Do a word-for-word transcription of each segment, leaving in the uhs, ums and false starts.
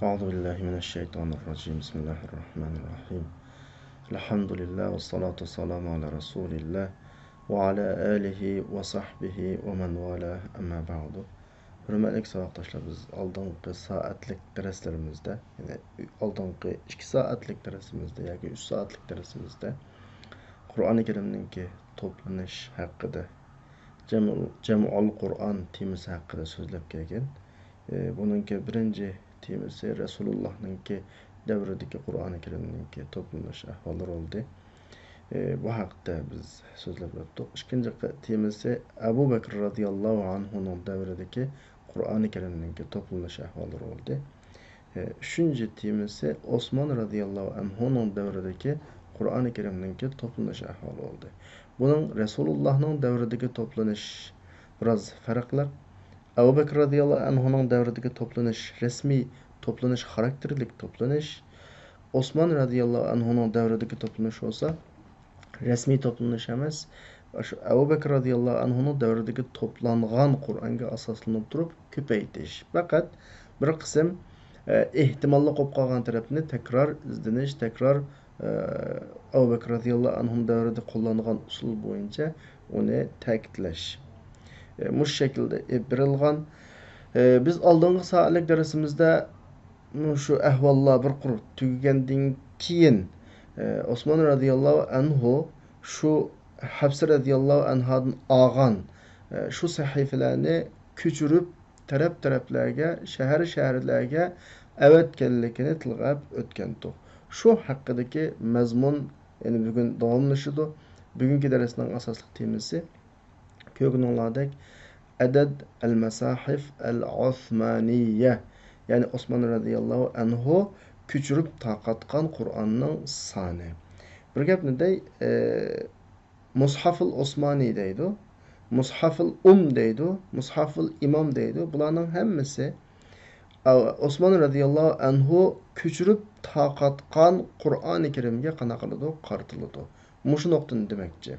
أعوذ بالله من الشيطان الرجيم. بسم الله الرحمن الرحيم. الحمد لله والصلاة والسلام على رسول الله وعلى آله وصحبه ومن والاه، أما بعد. ھۆرمەتلىك ساۋاقداشلار، بىز ئالدىنقى سائەتلىك دەرسلىرىمىزدە، يەنى ئالدىنقى ئىككى سائەتلىك دەرسىمىزدە ياكى ئۈچ سائەتلىك دەرسىمىزدە قۇرئانى كەرىمنىڭكى توپلىنىش ھەققىدە، جەمئۇ-، جەمئۇل قۇرئان تېمىسى ھەققىدە سۆزلەپ كەلگەن. ئى، بۇنىڭكى بىرىنچى تېمىسى رەسۇلۇللاھنىڭكى دەۋرىدىكى قۇرئانى كەرىمنىڭكى توپلىنىش ئەھۋاللىرى بولدى. ئى، بۇ ھەقتە بىز سۆزلەپ ئۆتتۇق. ئىككىنچى قى-، تېمىسى ئەبۇ بەكىر رازىياللاھۇ ئەنھۇنىڭ دەۋرىدىكى قۇرئانى كەرىمنىڭكى توپلىنىش ئەھۋاللىرى بولدى. ئى، ئۈچىنچى تېمىسى ئوسمان رازىياللاھۇ ئەنھۇنىڭ دەۋرىدىكى قۇرئانى كەرىمنىڭكى توپلىنىش ئەھۋالى بولدى. بۇنىڭ رەسۇلۇللاھنىڭ دەۋرىدىكى توپلىنىش بىراز پەرقلىق. ئەبۇ بەكىر رازىياللاھۇ ئەنھۇنىڭ دەۋرىدىكى توپلىنىش، رەسمىي توپلىنىش، خاراكتېرلىك توپلىنىش. ئوسمان رازىياللاھۇ ئەنھۇنىڭ دەۋرىدىكى توپلىنىش بولسا، رەسمىي توپلىنىش ئەمەس، ئاشۇ ئەبۇ بەكىر رازىياللاھۇ ئەنھۇنىڭ دەۋرىدىكى توپلانغان قۇرئانغا ئاساسلىنىپ تۇرۇپ كۆپەيتىش. پەقەت بىر قىسىم، ئە، ئېھتىماللىق بولۇپ قالغان تەرەپنى تەكرار ئىزدىنىش، تەكرار ئە، ئەبۇ بەكىر رازىياللاھۇ ئەنھۇ دەۋرىدە قوللانغان ئۇسۇل بويىچە ئۇنى تەكىتلەش. ئە، مۇشۇ شەكىلدە ئېلىپ بېرىلغان. ئە، بىز ئالدىنقى سائەتلىك دەرسىمىزدە مۇشۇ ئەھۋاللار بىر قۇر تۈگىگەندىن كېيىن، ئە، ئوسمان رازىياللاھۇ ئەنھۇ شۇ ھەپسە رازىياللاھۇ ئەنھادىن ئالغان، ئە، شۇ سەھىپىلەرنى كۆچۈرۈپ، تەرەپ-تەرەپلەرگە، شەھەر-شەھەرلەرگە ئەۋەتكەنلىكىنى تىلغا ئېلىپ ئۆتكەنتۇق. شۇ ھەققىدىكى مەزمۇن، يەنى بۈگۈن داۋاملىشىدۇ. بۈگۈنكى دەرسنىڭ ئاساسلىق تېمىسى، كۆرگىنىڭلاردەك، ئەدەد ئەل مەساھىف ئەل ئوسمانىيە، يەنى ئوسمان رەزىياللاھۇ ئەنھۇ كۆچۈرۈپ تارقاتقان قۇرئاننىڭ سانى. بىر گەپنى دەي، ئە، مۇسھافىل ئوسمانىي دەيدۇ، مۇسھافىل ئۇم دەيدۇ، مۇسھافىل ئىمام دەيدۇ. بۇلارنىڭ ھەممىسى، ئە، ئوسمان رەزىياللاھۇ ئەنھۇ كۆچۈرۈپ تارقاتقان قۇرئانى كەرىمگە قانداق قىلىدۇ؟ قارىتىلىدۇ. مۇشۇ نۇقتىنى دېمەكچى.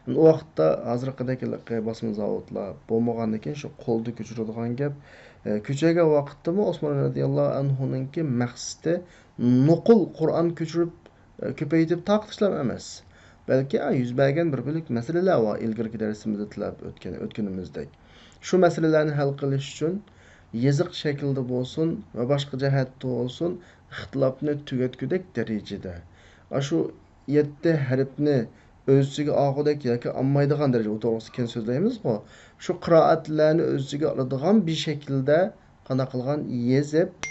ئۇ ۋاقىتتا ھازىرقىدەك ھېلىقى باسما زاۋۇتلار بولمىغاندىكىن، شۇ قولدا كۆچۈرىدىغان گەپ. ئە، كۆچۈرگەن ۋاقىتتىمۇ ئوسمان رەزىياللاھۇ ئەنھۇنىڭكى مەقسىتى نوقۇل قۇرئان كۆچۈرۈپ، ئە، كۆپەيتىپ تارقىتىشلام ئەمەس. بەلكى، ئا، يۈز بەرگەن بىر بۆلەك مەسىلىلەر بار، ئىلگىرىكى دەرسىمىزدە تىللاپ ئۆتكەن، ئۆتكىنىمىزدەك. شۇ مەسىلىلەرنى ھەل قىلىش ئۈچۈن يېزىق شەكلىدە بولسۇن ۋە باشقا جەھەتتە بولسۇن، ئىختىلاپنى تۈگەتكۈدەك دەرىجىدە، ئاشۇ يەتتە ھەرپنى ئۆز ئىچىگە ئالغۇدەك ياكى ئالمايدىغان دەرىجە، ئۇ توغرىسىدا كېيىن سۆزلەيمىزغۇ، شۇ قىرائەتلەرنى ئۆز ئىچىگە ئالىدىغان بىر شەكىلدە قانداق قىلغان، يېزىپ،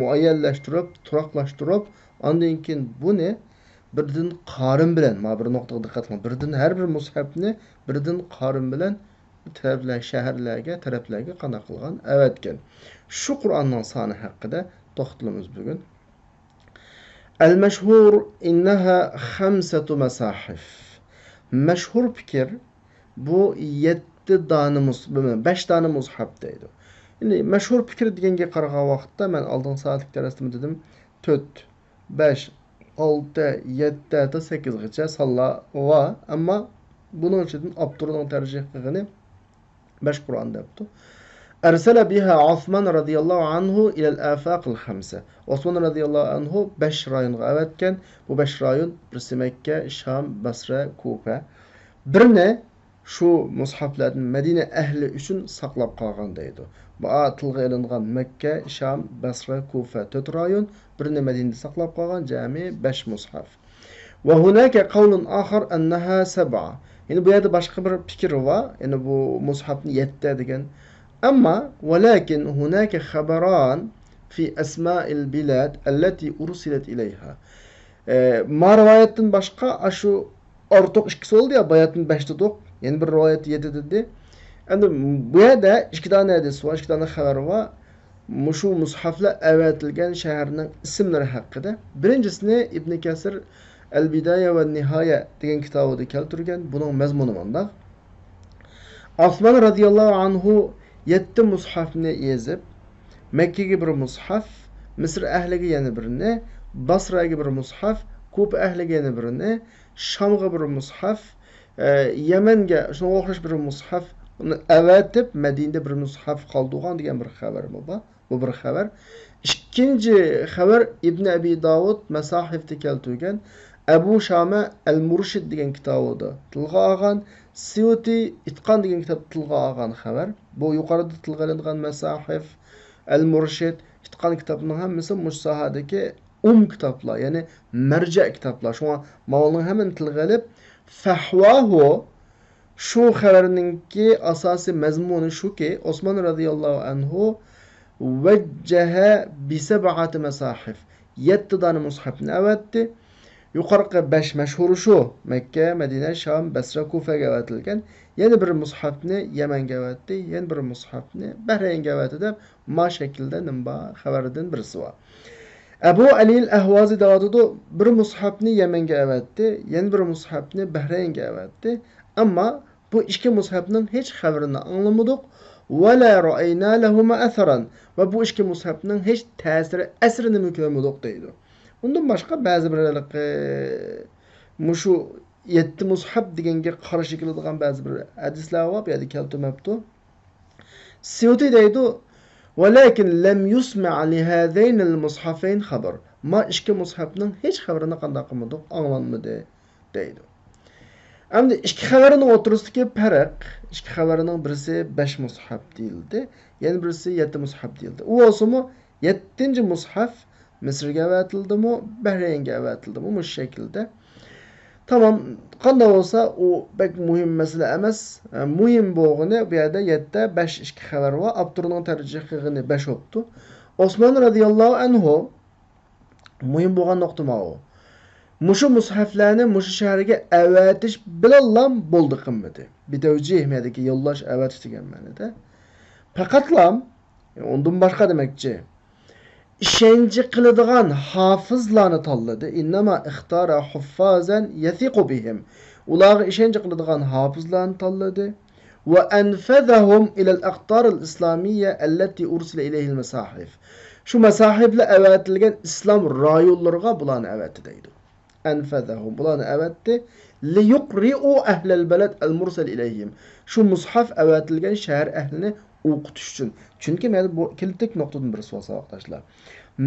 مۇئەييەنلەشتۈرۈپ، تۇراقلاشتۇرۇپ، ئاندىن كېيىن بۇنى بىردىن قارىم بىلەن، مانا بىر نۇقتىغا دىققەت قىلىڭ، بىردىن ھەر بىر مۇسھەپنى بىردىن قارىم بىلەن تەرەپلەر، شەھەرلەرگە، تەرەپلەرگە قانداق قىلغان، ئەۋەتكەن. شۇ قۇرئاننىڭ سانى ھەققىدە توختىلىمىز بۈگۈن. المشهور إنها خمسة مصاحف. مەشھۇر پىكىر، بۇ يەتتە دانە مۇس-، بەش دانە مۇسھەپ دەيدۇ. ئەمدى مەشھۇر پىكىر دېگەنگە قارىغان ۋاقىتتا، مەن ئالدىنقى سائەتلىك دەرستىمۇ دېدىم، تۆت، بەش، ئالتە، يەتتە ھەتتا سەككىزگىچە سانلار بار. ئەمما بۇنىڭ ئىچىدىن ئاپتورنىڭ تەرجىھ قىلغىنى بەش قۇرئان دەپتۇ. أرسل بها عثمان رضي الله عنه إلى الآفاق الخمسة. ئوسمان رەزىياللاھۇ ئەنھۇ بەش رايونغا ئەۋەتكەن. بۇ بەش رايون بىرسى مەككە، شام، بەسرە، كۇفە. بىرنى شۇ مۇسھەپلەردىن مەدىنە ئەھلى ئۈچۈن ساقلاپ قالغان دەيدۇ. بۇ تىلغا ئېلىنغان مەككە، شام، بەسرە، كۇفە، تۆت رايون، بىرنى مەدىنىدە ساقلاپ قالغان، جەمئىي بەش مۇسھەپ. وهناك قول آخر أنها سبعة. يەنى بۇ يەردە باشقا بىر پىكىر بار. يەنى بۇ مۇسھەپنى يەتتە دېگەن. ئەمما ولكن هناك خبران في أسماء البلاد التي أرسلت إليها. ئە، ما رىۋايەتتىن باشقا، ئاشۇ ئارتۇق ئىككىسى بولدى يا، باياتىن بەش دېدۇق، يەنە بىر رىۋايەتتە يەتتە دېدى. ئەمدى بۇ يەردە ئىككى دانە ھەدىس بار، ئىككى دانە خەۋەر بار. مۇشۇ مۇسھەپلەر ئەۋەتىلگەن شەھەرنىڭ ئىسىملىرى ھەققىدە. بىرىنچىسىنى ئىبنى كەسىر ئەل بىدايە ۋە نىھايە دېگەن كىتابىدا كەلتۈرگەن. بۇنىڭ مەزمۇنى مۇنداق. ئوسمان رەزىياللاھۇ ئەنھۇ يەتتە مۇسھەفنى يېزىپ، مەككىگە بىر مۇسھەف، مىسىر ئەھلىگە يەنە بىرنى، باسراگە بىر مۇسھەف، كۇپە ئەھلىگە يەنە بىرنى، شامغا بىر مۇسھەف، ئە، يەمەنگە شۇنىڭغا ئوخشاش بىر مۇسھەف، ئۇنى ئەۋەتىپ، مەدىنىدە بىر مۇسھەف قالدۇرغان دېگەن بىر خەۋەرمۇ بار. بۇ بىر خەۋەر. ئىككىنچى خەۋەر ئىبن ئەبى داۋۇد مەساھىفتە كەلتۈرگەن، ئەبۇ شامە ئەل مۇرشىد دېگەن كىتابىدا تىلغا ئالغان، سيۇتى ئىتقان دېگەن كىتابتا تىلغا ئالغان خەۋەر. بۇ يۇقىرىدا تىلغا ئېلىنغان مەساھىف، ئەل مۇرشىد، ئىتقان كىتابنىڭ ھەممىسى مۇشۇ ساھەدىكى ئۇم كىتابلار، يەنى مەرجە كىتابلار. شۇڭا ماۋۇلارنىڭ ھەممىنى تىلغا ئېلىپ، فەھۋاھۇ، شۇ خەۋەرنىڭكى ئاساسىي مەزمۇنى شۇكى، ئوسمان رەزىياللاھۇ ئەنھۇ ۋەججەھە بىسەبئەتى مەساھىف، يەتتە دانە مۇسھەپنى ئەۋەتتى. يۇقىرىقى بەش مەشھۇرى شۇ، مەككە، مەدىنە، شام، بەسرە، كۇفەگە ئەۋەتىلگەن. يەنە بىر مۇسھەپنى يەمەنگە ئەۋەتتى، يەنە بىر مۇسھەپنى بەھرەينگە ئەۋەتتى دەپ، ما شەكىلدە نېمە بار خەۋەردىن بىرسى بار. ئەبۇ ئەلىل ئەھۋازى دەۋاتىدۇ، بىر مۇسھەپنى يەمەنگە ئەۋەتتى، يەنە بىر مۇسھەپنى بەھرەينگە ئەۋەتتى. ئەمما بۇ ئىككى مۇسھەپنىڭ ھېچ خەۋىرىنى ئاڭلىمىدۇق. ۋەلا رەئەينا لەھۇما ئەسەرەن. ۋە بۇ ئىككى مۇسھەپنىڭ ھېچ تەسىرى، ئەسىرىنىمۇ كۆرمىدۇق دەيدۇ. ئۇندىن باشقا بەزى بىر ھېلىقى مۇشۇ يەتتە مۇسھەپ دېگەنگە قارشى كېلىدىغان بەزى بىر ھەدىسلەر بار، بۇ يەردە كەلتۈرمەپتۇ. سيۇتى دەيدۇ، ۋەلەكىن لەم يۇسمەئ لىھازەينىل مۇسھەفەين خەبەر. ما ئىككى مۇسھەپنىڭ ھېچ خەۋىرىنى قانداق قىلمىدۇق، ئاڭلانمىدى دەيدۇ. ئەمدى ئىككى خەۋەرنىڭ ئوتتۇرىسىدىكى پەرق، ئىككى خەۋەرنىڭ بىرسى بەش مۇسھەپ دېيىلدى، يەنە بىرسى يەتتە مۇسھەپ دېيىلدى. ئۇ بولسىمۇ يەتتىنچى مۇسھەف مىسىرگە ئەۋەتىلدىمۇ، بەھرەينگە ئەۋەتىلدىمۇ، مۇشۇ شەكىلدە. تامام، قانداق بولسا، ئۇ بەك مۇھىم مەسىلە ئەمەس. ئە، مۇھىم بولغىنى بۇ يەردە يەتتە، بەش، ئىككى خەۋەر بار. ئاپتورنىڭ تەرجىھ قىلغىنى بەش بوپتۇ. ئوسمان رەزىياللاھۇ ئەنھۇ، مۇھىم بولغان نۇقتا ماۋۇ. مۇشۇ مۇسھەفلەرنى مۇشۇ شەھەرگە ئەۋەتىش بىلەنلا بولدى قىممىتى. بىتەۋجىھ، مەدىكى يوللاش، ئەۋەتىش دېگەن مەنىدە. پەقەتلا، ئۇندىن باشقا دېمەكچى. ئىشەنچ قىلىدىغان ھافىزلارنى تاللىدى. ئىننەما ئىختارە ھۇففازەن يەسىقۇ بىھىم. ئۇلارغا ئىشەنچ قىلىدىغان ھافىزلارنى تاللىدى. ۋە ئەنفەزەھۇم ئىلەل ئەقتارىل ئىسلامىيە ئەللەتى ئۇرسىلە ئىلەيھىل مەساھىف. شۇ مەساھىفلەر ئەۋەتىلگەن ئىسلام رايونلىرىغا بۇلارنى ئەۋەتتى دەيدۇ. ئەنفەزەھۇم، بۇلارنى ئەۋەتتى. لىيۇقرىئۇ ئەھلەل بەلەد ئەل مۇرسەل ئىلەيھىم. شۇ مۇسھەف ئەۋەتىلگەن شەھەر ئەھلىنى ئوقۇتۇش ئۈچۈن. چۈنكى مەندە بۇ كىلىتلىك نۇقتىدىن بىرسى بولسا، ساۋاقداشلار.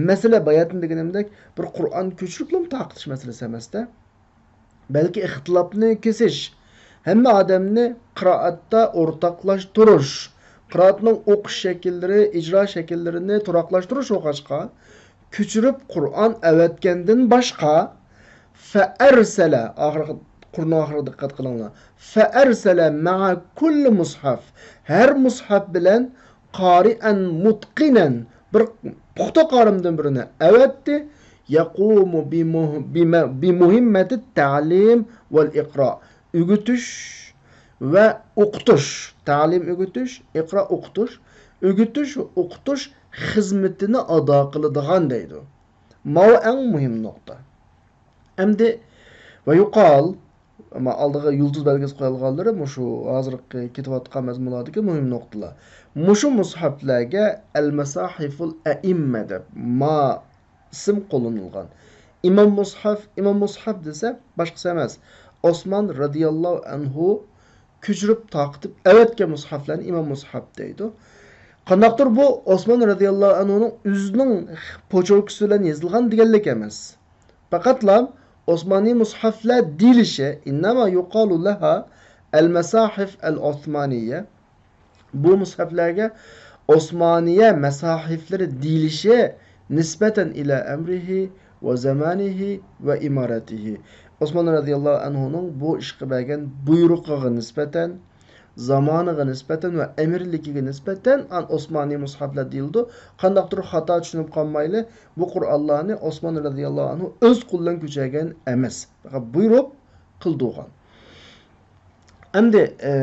مەسىلە باياتىن دېگىنىمدەك بىر قۇرئان كۆچۈرۈپلا تارقىتىش مەسىلىسى ئەمەستە. بەلكى ئىختىلاپنى كېسىش، ھەممە ئادەمنى قىرائەتتە ئورتاقلاشتۇرۇش، قىرائەتنىڭ ئوقۇش شەكىللىرى، ئىجرا شەكىللىرىنى تۇراقلاشتۇرۇش بولغاچقا، كۆچۈرۈپ قۇرئان ئەۋەتكەندىن باشقا، فەئەرسەلە، ئاخىرقى، قۇرنىڭ ئاخىرىغا دىققەت قىلىڭلار. فەئەرسەلە مەئە كۇللى مۇسھەف، ھەر مۇسھەف بىلەن قارىئەن مۇتقىنەن، بىر پۇختا قارىمدىن بىرىنى ئەۋەتتى. يەقۇمۇ بىمۇھ-، بىمە-، بىمۇھىممەتى تەلىم ۋەل ئىقرا، ئۆگىتىش ۋە ئوقۇتۇش، تەلىم ئۆگىتىش، ئىقرا ئوقۇتۇش، ئۆگىتىش ۋە ئوقۇتۇش خىزمىتىنى ئادا قىلىدىغان دەيدۇ. ماۋۇ ئەڭ مۇھىم نۇقتا. ئەمدى ۋە يۇقال، ئەمما ئالدىغا يۇلتۇز بەلگىسى قويۇلغانلىرى مۇشۇ ھازىرقى كېتىۋاتقان مەزمۇنلاردىكى مۇھىم نۇقتىلار. مۇشۇ مۇسھەپلەرگە ئەل مەساھىفۇل ئەئىممە دەپ ما ئىسىم قوللىنىلغان. ئىمام مۇسھەف، ئىمام مۇسھەف دېسە باشقىسى ئەمەس، ئوسمان رەزىياللاھۇ ئەنھۇ كۆچۈرۈپ تارقىتىپ ئەۋەتكەن مۇسھەفلەرنى ئىمام مۇسھەف دەيدۇ. قانداقتۇر بۇ ئوسمان رەزىياللاھۇ ئەنھۇنىڭ ئۆزىنىڭ پوچوركىسى بىلەن يېزىلغان دېگەنلىك ئەمەس. پەقەتلا ئوسمانىي مۇسھەفلەر دېيىلىشى، ئىننەما يۇقالۇ لەھا ئەل مەساھىف ئەل ئوسمانىيە. بۇ مۇسھەفلەرگە ئوسمانىيە مەساھىفلىرى دېيىلىشى نىسبەتەن ئىلە ئەمرىھى ۋە زامانىھى ۋە ئىمارەتىھى. ئوسمان رەزىياللاھۇ ئەنھۇنىڭ بۇ ئىشقا بەرگەن بۇيرۇقىغا نىسبەتەن، زامانىغا نىسبەتەن ۋە ئەمىرلىكىگە نىسبەتەن ئان ئوسمانىي مۇسھەفلەر دېيىلىدۇ. قانداقتۇر خاتا چۈشىنىپ قالمايلى، بۇ قۇرئانلارنى ئوسمان رەزىياللاھۇ ئەنھۇ ئۆز قولى بىلەن كۆچۈرگەن ئەمەس. پەقەت بۇيرۇپ قىلدۇرغان. ئەمدى، ئە،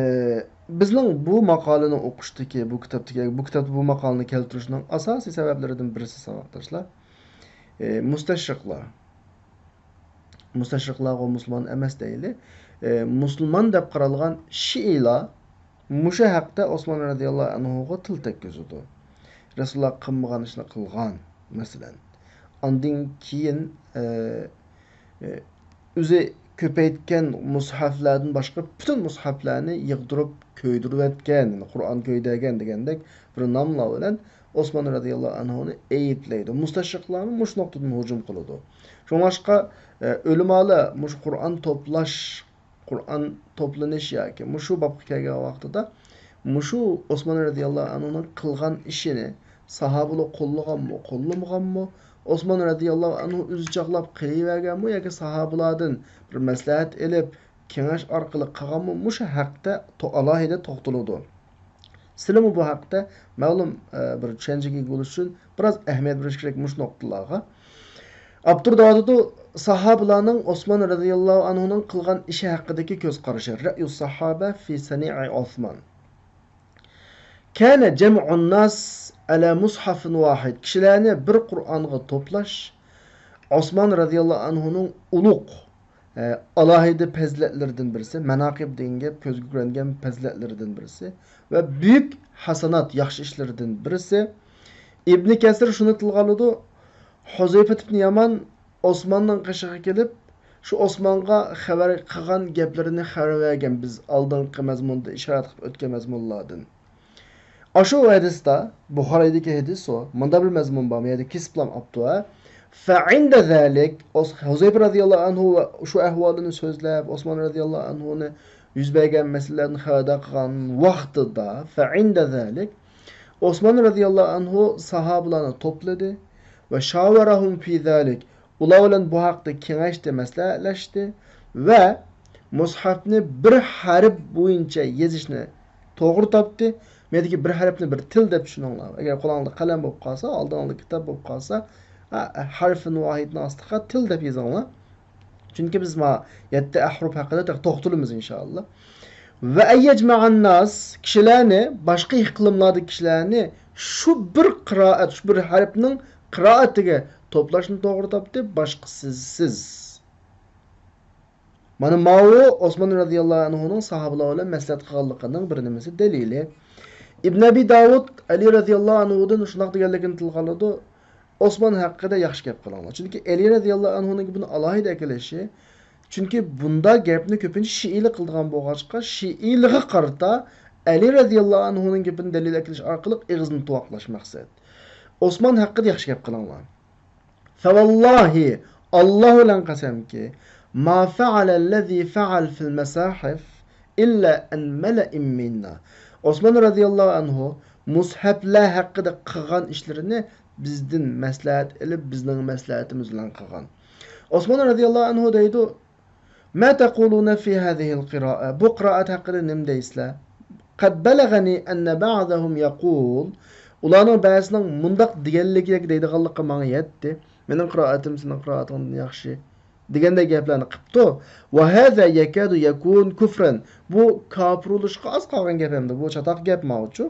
بىزنىڭ بۇ ماقالىنى ئوقۇشتىكى، بۇ كىتابتىكى، بۇ كىتابتا بۇ ماقالىنى كەلتۈرۈشنىڭ ئاساسىي سەۋەبلىرىدىن بىرسى، ساۋاقداشلار، ئە، مۇستەشرىقلار. مۇستەشرىقلارغۇ مۇسۇلمان ئەمەس دەيلى. ئە، مۇسۇلمان دەپ قارالغان شىئىلار مۇشۇ ھەقتە ئوسمان رەزىياللاھۇ ئەنھۇغا تىل تەگكۈزىدۇ. رەسۇلۇللا قىلمىغان ئىشنى قىلغان، مەسىلەن. ئاندىن كېيىن، ئە، ئە، ئۆزى كۆپەيتكەن مۇسھەفلەردىن باشقا پۈتۈن مۇسھەفلەرنى يىغدۇرۇپ كۆيدۈرۈۋەتكەن، يەنى قۇرئان كۆيدۈرگەن دېگەندەك بىر ناملار بىلەن ئوسمان رەزىياللاھۇ ئەنھۇنى ئەيىبلەيدۇ. مۇستەشرىقلارمۇ مۇشۇ نۇقتىدىن ھۇجۇم قىلىدۇ. شۇڭلاشقا، ئە، ئۆلىمالار مۇشۇ قۇرئان توپلاش، قۇرئان توپلىنىش ياكى مۇشۇ بابقا كەلگەن ۋاقتىدا مۇشۇ ئوسمان رەزىياللاھۇ ئەنھۇنىڭ قىلغان ئىشىنى ساھابىلار قوللىغانمۇ، قوللىمىغانمۇ، ئوسمان رەزىياللاھۇ ئەنھۇ ئۆزى چاغلاپ قىلىۋەرگەنمۇ ياكى ساھابىلاردىن بىر مەسلىھەت ئېلىپ، كېڭەش ئارقىلىق قىلغانمۇ، مۇشۇ ھەقتە تو-، ئالاھىدە توختىلىدۇ. سىلىمۇ بۇ ھەقتە مەلۇم، ئە، بىر چۈشەنچىگە ئىگە بولۇش ئۈچۈن بىراز ئەھمىيەت بېرىش كېرەك مۇشۇ نۇقتىلارغا. ئاپتور دەۋاتىدۇ، ساھابىلارنىڭ ئوسمان رەزىياللاھۇ ئەنھۇنىڭ قىلغان ئىشى ھەققىدىكى كۆز قارىشى، رەئيۇ ساھابە فى سەنىئى ئوسمان. كان جمع الناس على مصحف واحد. كىشىلەرنى بىر قۇرئانغا توپلاش ئوسمان رەزىياللاھۇ ئەنھۇنىڭ ئۇلۇغ، ئە، ئالاھىدە پەزىلەتلىرىدىن بىرسى، ماناقىب دېگەن گەپ كۆزگە كۆرۈنگەن پەزىلەتلىرىدىن بىرسى ۋە بۈيۈك ھاسانات، ياخشى ئىشلىرىدىن بىرسى. ئىبنى كەسىر شۇنى تىلغا ئالىدۇ، ھۇزەيپەت ئىبنى يامان ئوسماننىڭ قېشىغا كېلىپ، شۇ ئوسمانغا خەۋەر قىلغان گەپلىرىنى خەۋەر بەرگەن، بىز ئالدىنقى مەزمۇندا ئىشارەت قىلىپ ئۆتكەن مەزمۇنلاردىن. ئاشۇ ھەدىستە، بۇخارىدىكى ھەدىس ئۇ، مۇندا بىر مەزمۇن بار، بۇ يەردە كېسىپلام ئاپتۇ، ھە. فعند ذلك، ھۇزەيپە رەزىياللاھۇ ئەنھۇ ۋە شۇ ئەھۋالىنى سۆزلەپ، ئوسمان رەزىياللاھۇ ئەنھۇنى يۈز بەرگەن مەسىلىلەردىن خەۋەردار قىلغان ۋاقتىدا، فعند ذلك، ئوسمان رەزىياللاھۇ ئەنھۇ ساھابىلارنى توپلىدى ۋە شاۋەرەھۇم فى ذلك، ئۇلار بىلەن بۇ ھەقتە كېڭەشتى، مەسلىھەتلەشتى ۋە مۇسھەفنى بىر ھەرپ بويىچە يېزىشنى توغرا تاپتى. مەندىكى بىر ھەرپنى بىر تىل دەپ چۈشىنىڭلار. ئەگەر قولۇڭلاردا قەلەم بولۇپ قالسا، ئالدىڭلاردا كىتاب بولۇپ قالسا، ھە، ھەرفىن ۋاھىدنىڭ ئاستىغا تىل دەپ يېزىڭلار. چۈنكى بىز ما يەتتە ئەھرۇپ ھەققىدە تېخى توختىلىمىز ئىنشائاللا. ۋە ئەن يەجمەئەن ناس، كىشىلەرنى، باشقا ئىقلىملاردىكى كىشىلەرنى شۇ بىر قىرائەت، شۇ بىر ھەرپنىڭ قىرائىتىگە توپلاشنى توغرا تاپتى، باشقىسىز. مانا ماۋۇ ئوسمان رەزىياللاھۇ ئەنھۇنىڭ ساھابىلار بىلەن مەسلىھەت قىلغانلىقىنىڭ بىر نېمىسى، دەلىلى. ئىبن ئەبى داۋۇد ئەلى رەزىياللاھۇ ئەنھۇدىن شۇنداق دېگەنلىكىنى تىلغا ئالىدۇ، ئوسمان ھەققىدە ياخشى گەپ قىلىڭلار. چۈنكى ئەلى رەزىياللاھۇ ئەنھۇنىڭ گېپىنى ئالاھىدە ئەكېلىشى، چۈنكى بۇنداق گەپنى كۆپىنچە شىئىلار قىلىدىغان بولغاچقا، شىئىلارغا قارىتا ئەلى رەزىياللاھۇ ئەنھۇنىڭ گېپىنى دەلىل ئەكېلىش ئارقىلىق ئېغىزنى تۇۋاقلاش مەقسەت. ئوسمان ھەققىدە ياخشى گەپ قىلىڭلار. فواللاھى، ئاللا بىلەن قەسەمكى، ما فەئەلەللەزى فەئەل فىل مەساھىف ئىللا ئەن مەلەئىم مىننا. ئوسمان رەزىياللاھۇ ئەنھۇ مۇسھەپلەر ھەققىدە قىلغان ئىشلىرىنى بىزدىن مەسلىھەت ئېلىپ، بىزنىڭ مەسلىھەتىمىز بىلەن قىلغان. ئوسمان رەزىياللاھۇ ئەنھۇ دەيدۇ، ما تقولون في هذه القراءة؟ بۇ قىرائەت ھەققىدە نېمە دەيسىلەر؟ قد بلغني أن بعضهم يقول، ئۇلارنىڭ بەزىسىنىڭ مۇنداق دېگەنلىكى ياكى دەيدىغانلىقى ماڭا يەتتى. مېنىڭ قىرائىتىم سېنىڭ قىرائىتىڭدىن ياخشى، دېگەندەك گەپلەرنى قىپتۇ. وهذا يكاد يكون كفرا. بۇ كاپىر بولۇشقا ئاز قالغان گەپ ئەمدى. بۇ چاتاق گەپ ماۋۇچۇ.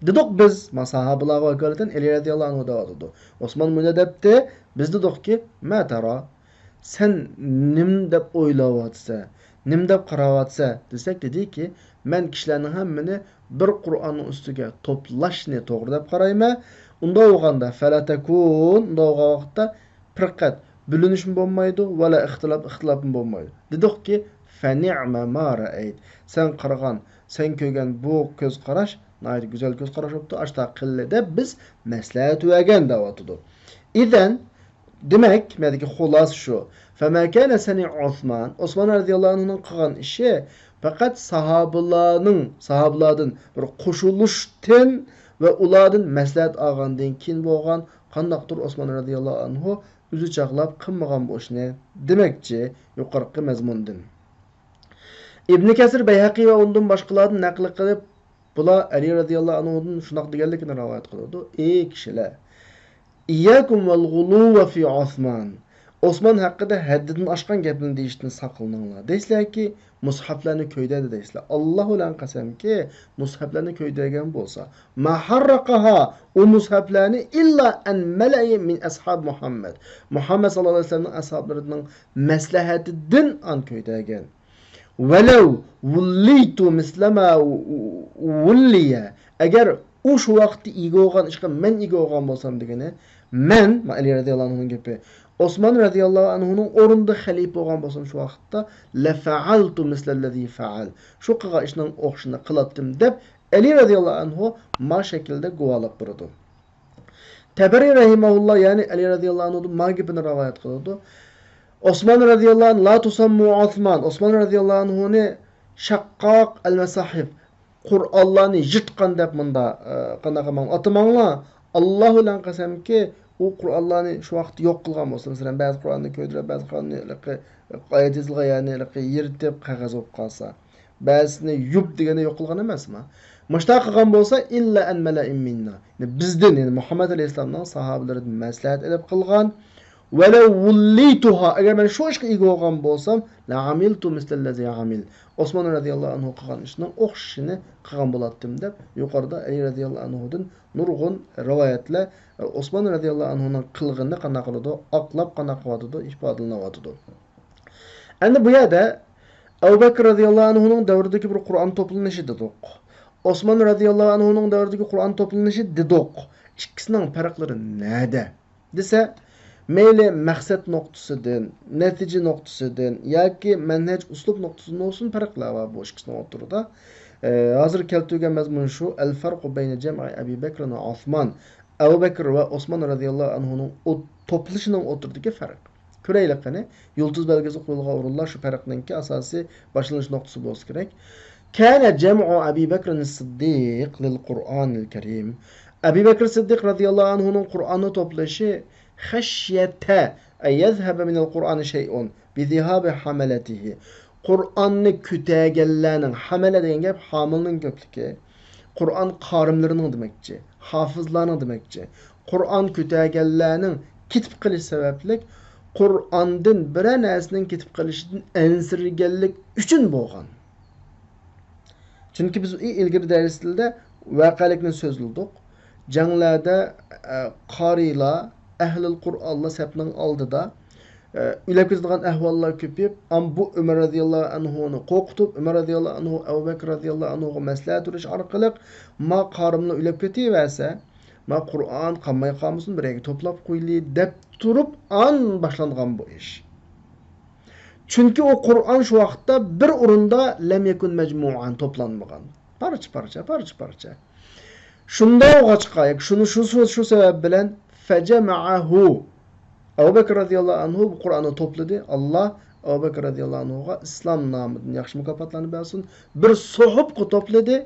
دېدۇق بىز، ما ساھابىلارغا ۋاكالىتەن ئەلى رەزىياللاھۇ ئەنھۇ دەۋاتىدۇ. ئوسمان مۇنداق دەپتى، بىز دېدۇقكى، ما ترى؟ سەن نېمە دەپ ئويلاۋاتىسەن؟ نېمە دەپ قاراۋاتىسەن؟ دېسەك، دېدىكى، مەن كىشىلەرنىڭ ھەممىنى بىر قۇرئاننىڭ ئۈستىگە توپلاشنى توغرا دەپ قارايمەن. ئۇنداق بولغاندا، فلا تكون، ئۇنداق بولغان ۋاقىتتا پىرقەت، بۆلۈنۈشمۇ بولمايدۇ، ۋەلا ئىختىلاپ، ئىختىلاپمۇ بولمايدۇ. دېدۇقكى، فنعم ما رأيت. سەن قارىغان، سەن كۆرگەن بۇ كۆز قاراش ناھايىتى گۈزەل كۆز قاراش بوپتۇ، ئاشتا قىللى دەپ بىز مەسلىھەت بەرگەن دەۋاتىدۇ. ئىزەن، دېمەك، مەندىكى خۇلاسە شۇ. فما كان صنيع عثمان، ئوسمان رەزىياللاھۇ ئەنھۇنىڭ قىلغان ئىشى پەقەت ساھابىلارنىڭ، ساھابىلاردىن بىر قوشۇلۇشتىن ۋە ئۇلاردىن مەسلىھەت ئالغاندىن كېيىن بولغان، قانداقتۇر ئوسمان رەزىياللاھۇ ئەنھۇ ئۆزى چاغلاپ قىلمىغان بۇ ئىشنى دېمەكچى يۇقىرىقى مەزمۇندىن. ئىبنى كەسىر، بەيھەقى ۋە ئۇندىن باشقىلاردىن نەقىل قىلىپ، بۇلار ئەلى رەزىياللاھۇ ئەنھۇدىن شۇنداق دېگەنلىكىنى رىۋايەت قىلىدۇ: ئەي كىشىلەر، ئىيياكۇم ۋەل غۇلۇۋە فى ئوسمان. ئوسمان ھەققىدە ھەددىدىن ئاشقان گەپنى دېيىشتىن ساقلىنىڭلار. دەيسىلەركى، مۇسھەفلەرنى كۆيدۈردى دەيسىلەر. ئاللا بىلەن قەسەمكى، مۇسھەفلەرنى كۆيدۈرگەن بولسا، ما ھەررەقەھا، ئۇ مۇسھەفلەرنى ئىللا ئەن مەلەئىن مىن ئەسھاب مۇھەممەد. مۇھەممەد ساللاللاھۇ ئەلەيھى ۋەسەللەمنىڭ ئەسھابلىرىنىڭ مەسلىھەتىدىن ئان كۆيدۈرگەن. ۋەلەۋ ۋۇللىيتۇ مىسلەما ۋۇللىيە. ئەگەر ئۇ شۇ ۋاقىتتا ئىگە بولغان ئىشقا مەن ئىگە بولغان بولسام دېگىنى، مەن، ئەلى رەزىياللاھۇ ئەنھۇنىڭ گېپى، ئوسمان رەزىياللاھۇ ئەنھۇنىڭ ئورنىدا خەلىپە بولغان بولسام شۇ ۋاقىتتا، لەفەئەلتۇ مىسلەللەزى فەئەل، شۇ قىلغان ئىشنىڭ ئوخشىشىنى قىلاتتىم دەپ، ئەلى رەزىياللاھۇ ئەنھۇ ما شەكىلدە گۇۋاھلىق بېرىدۇ. تەبەرى رەھىمەھۇللا، يەنى ئەلى رەزىياللاھۇ ئەنھۇدىن ما گېپىنى رىۋايەت قىلىدۇ. ئوسمان رەزىياللاھۇ ئەنھۇ، لا تۇسەممۇ ئوسمان، ئوسمان رەزىياللاھۇ ئەنھۇنى شەققاق ئەل مەساھىف، قۇرئانلارنى يىرتقان دەپ مۇندا، ئە، قانداق قىلماڭ، ئاتىماڭلار. ئاللا بىلەن قەسەمكى، ئۇ قۇرئانلارنى شۇ ۋاقىتتا يوق قىلغان بولسا، مەسىلەن، بەزى قۇرئاننى كۆيدۈرۈپ، بەزى قۇرئاننى ھېلىقى ئايەت يېزىلغان يەرنى ھېلىقى يىرتىپ، قەغەز بولۇپ قالسا، بەزىسىنى يۇپ دېگەندە يوق قىلغان ئەمەسمۇ؟ مۇشۇنداق قىلغان بولسا، ئىللا ئەن مەلەئىم مىننا، يەنى بىزدىن، يەنى مۇھەممەد ئەلەيھىسسالامنىڭ ساھابىلىرىدىن مەسلىھەت ئېلىپ قىلغان. ۋەلەۋ ۋۇللىتۇھا، ئەگەر مەن شۇ ئىشقا ئىگە بولغان بولسام، لەئامىلتۇ مىسلەللەزى ئامىل، ئوسمان رەزىياللاھۇ ئەنھۇ قىلغان ئىشنىڭ ئوخشىشىنى قىلغان بولاتتىم دەپ، يۇقىرىدا ئەلى رەزىياللاھۇ ئەنھۇدىن نۇرغۇن رىۋايەتلەر، ئە، ئوسمان رەزىياللاھۇ ئەنھۇنىڭ قىلغىنىنى قانداق قىلىدۇ؟ ئاقلاپ قانداق قىلىۋاتىدۇ؟ ئىپادىلىنىۋاتىدۇ. ئەمدى بۇ يەردە ئەبۇ بەكرى رەزىياللاھۇ ئەنھۇنىڭ دەۋرىدىكى بىر قۇرئان توپلىنىشى دېدۇق. ئوسمان رەزىياللاھۇ ئەنھۇنىڭ دەۋرىدىكى قۇرئان توپلىنىشى دېدۇق. ئىككىسىنىڭ پەرقلىرى نەدە؟ دېسە، مەيلى مەقسەت نۇقتىسىدىن، نەتىجە نۇقتىسىدىن ياكى مەنھەج ئۇسلۇب نۇقتىسىدىن بولسۇن، پەرقلەر بار بۇ ئىككىسىنىڭ ئوتتۇرىدا. ئە، ھازىر كەلتۈرگەن مەزمۇن شۇ، ئەل فەرقۇ بەينە جەمئى ئەبى بەكرىن ۋە ئوسمان، ئەبۇ بەكرى ۋە ئوسمان رەزىياللاھۇ ئەنھۇنىڭ ئوت-، توپلىشىنىڭ ئوتتۇرىدىكى پەرق. كۆرەيلى قېنى، يۇلتۇز بەلگىسى قويۇلغان ئورۇنلار شۇ پەرقنىڭكى ئاساسىي باشلىنىش نۇقتىسى بولسا كېرەك. كان جمع أبي بكر الصديق للقرآن الكريم. ئەبى بەكرى سىددىق رەزىياللاھۇ ئەنھۇنىڭ قۇرئاننى توپلىشى خەشيەتە أن يذهب من القرآن شيء بذهاب حملته. قۇرئاننى كۆتەرگەنلەرنىڭ، ھەمەلە دېگەن گەپ ھامىلىنىڭ كۆپلۈكى. قۇرئان قارىملىرىنىڭ دېمەكچى، ھافىزلارنىڭ دېمەكچى. قۇرئان كۆتەرگەنلەرنىڭ كېتىپ قېلىش سەۋەبلىك، قۇرئاندىن بىرەر نەرسىنىڭ كېتىپ قېلىشىدىن ئەنسىرىگەنلىك ئۈچۈن بولغان. چۈنكى بىز ئى-، ئىلگىرى دەرسلەردە ۋەقەلىكنى سۆزلىدۇق. جەڭلەردە، ئە، قارىيلار، ئەھلىل قۇرئانلار سەپنىڭ ئالدىدا، ئە، ئۆلۈپ كېتىدىغان ئەھۋاللار كۆپىيىپ، ئەم بۇ ئۆمەر رەزىياللاھۇ ئەنھۇنى قورقۇتۇپ، ئۆمەر رەزىياللاھۇ ئەنھۇ ئەبۇ بەكرى رەزىياللاھۇ ئەنھۇغا مەسلىھەت بېرىش ئارقىلىق، ما قارىملار ئۆلۈپ كېتىۋەرسە، ما قۇرئان قالماي قالمىسۇن، بىر يەرگە توپلاپ قويىلى، دەپ تۇرۇپ، ئان باشلانغان بۇ ئىش. چۈنكى ئۇ قۇرئان شۇ ۋاقىتتا بىر ئورۇندا لەم يەكۇن مەجمۇئەن، توپلانمىغان. پارچە-پارچە، پارچە-پارچە. شۇنداق بولغاچقا، ياكى شۇنى، شۇ، شۇ، شۇ سەۋەب بىلەن فەجەمەئەھۇ. ئەبۇ بەكرى رەزىياللاھۇ ئەنھۇ بۇ قۇرئاننى توپلىدى. ئاللا ئەبۇ بەكرى رەزىياللاھۇ ئەنھۇغا ئىسلام نامىدىن ياخشى مۇكاپاتلارنى بەرسۇن. بىر سوھۇپقا توپلىدى.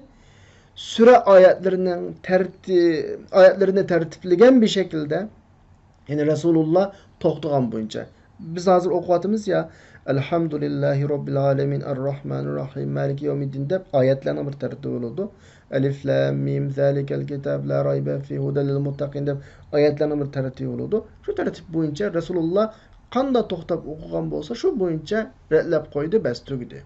سۈرە ئايەتلىرىنىڭ تەرتى-، ئايەتلىرىنى تەرتىپلىگەن بىر شەكىلدە. يەنى رەسۇلۇللا توختىغان بويىچە. بىز ھازىر ئوقۇۋاتىمىز يا، ئەلھەمدۇلىللاھى رەببىل ئالەمىن، ئەررەھمانىر رەھىم، مالىكى يەۋمىددىن دەپ ئايەتلەرنىڭ بىر تەرتىپى بولىدۇ. ئەلىف لام مىم، زالىكەل كىتاب لا رايبە فىھ، ھۇدەل لىل مۇتتەقىن دەپ ئايەتلەرنىڭ بىر تەرتىپى بولىدۇ. شۇ تەرتىپ بويىچە رەسۇلۇللا قانداق توختاپ ئوقۇغان بولسا، شۇ بويىچە رەتلەپ قويدى، بەس، تۈگىدى.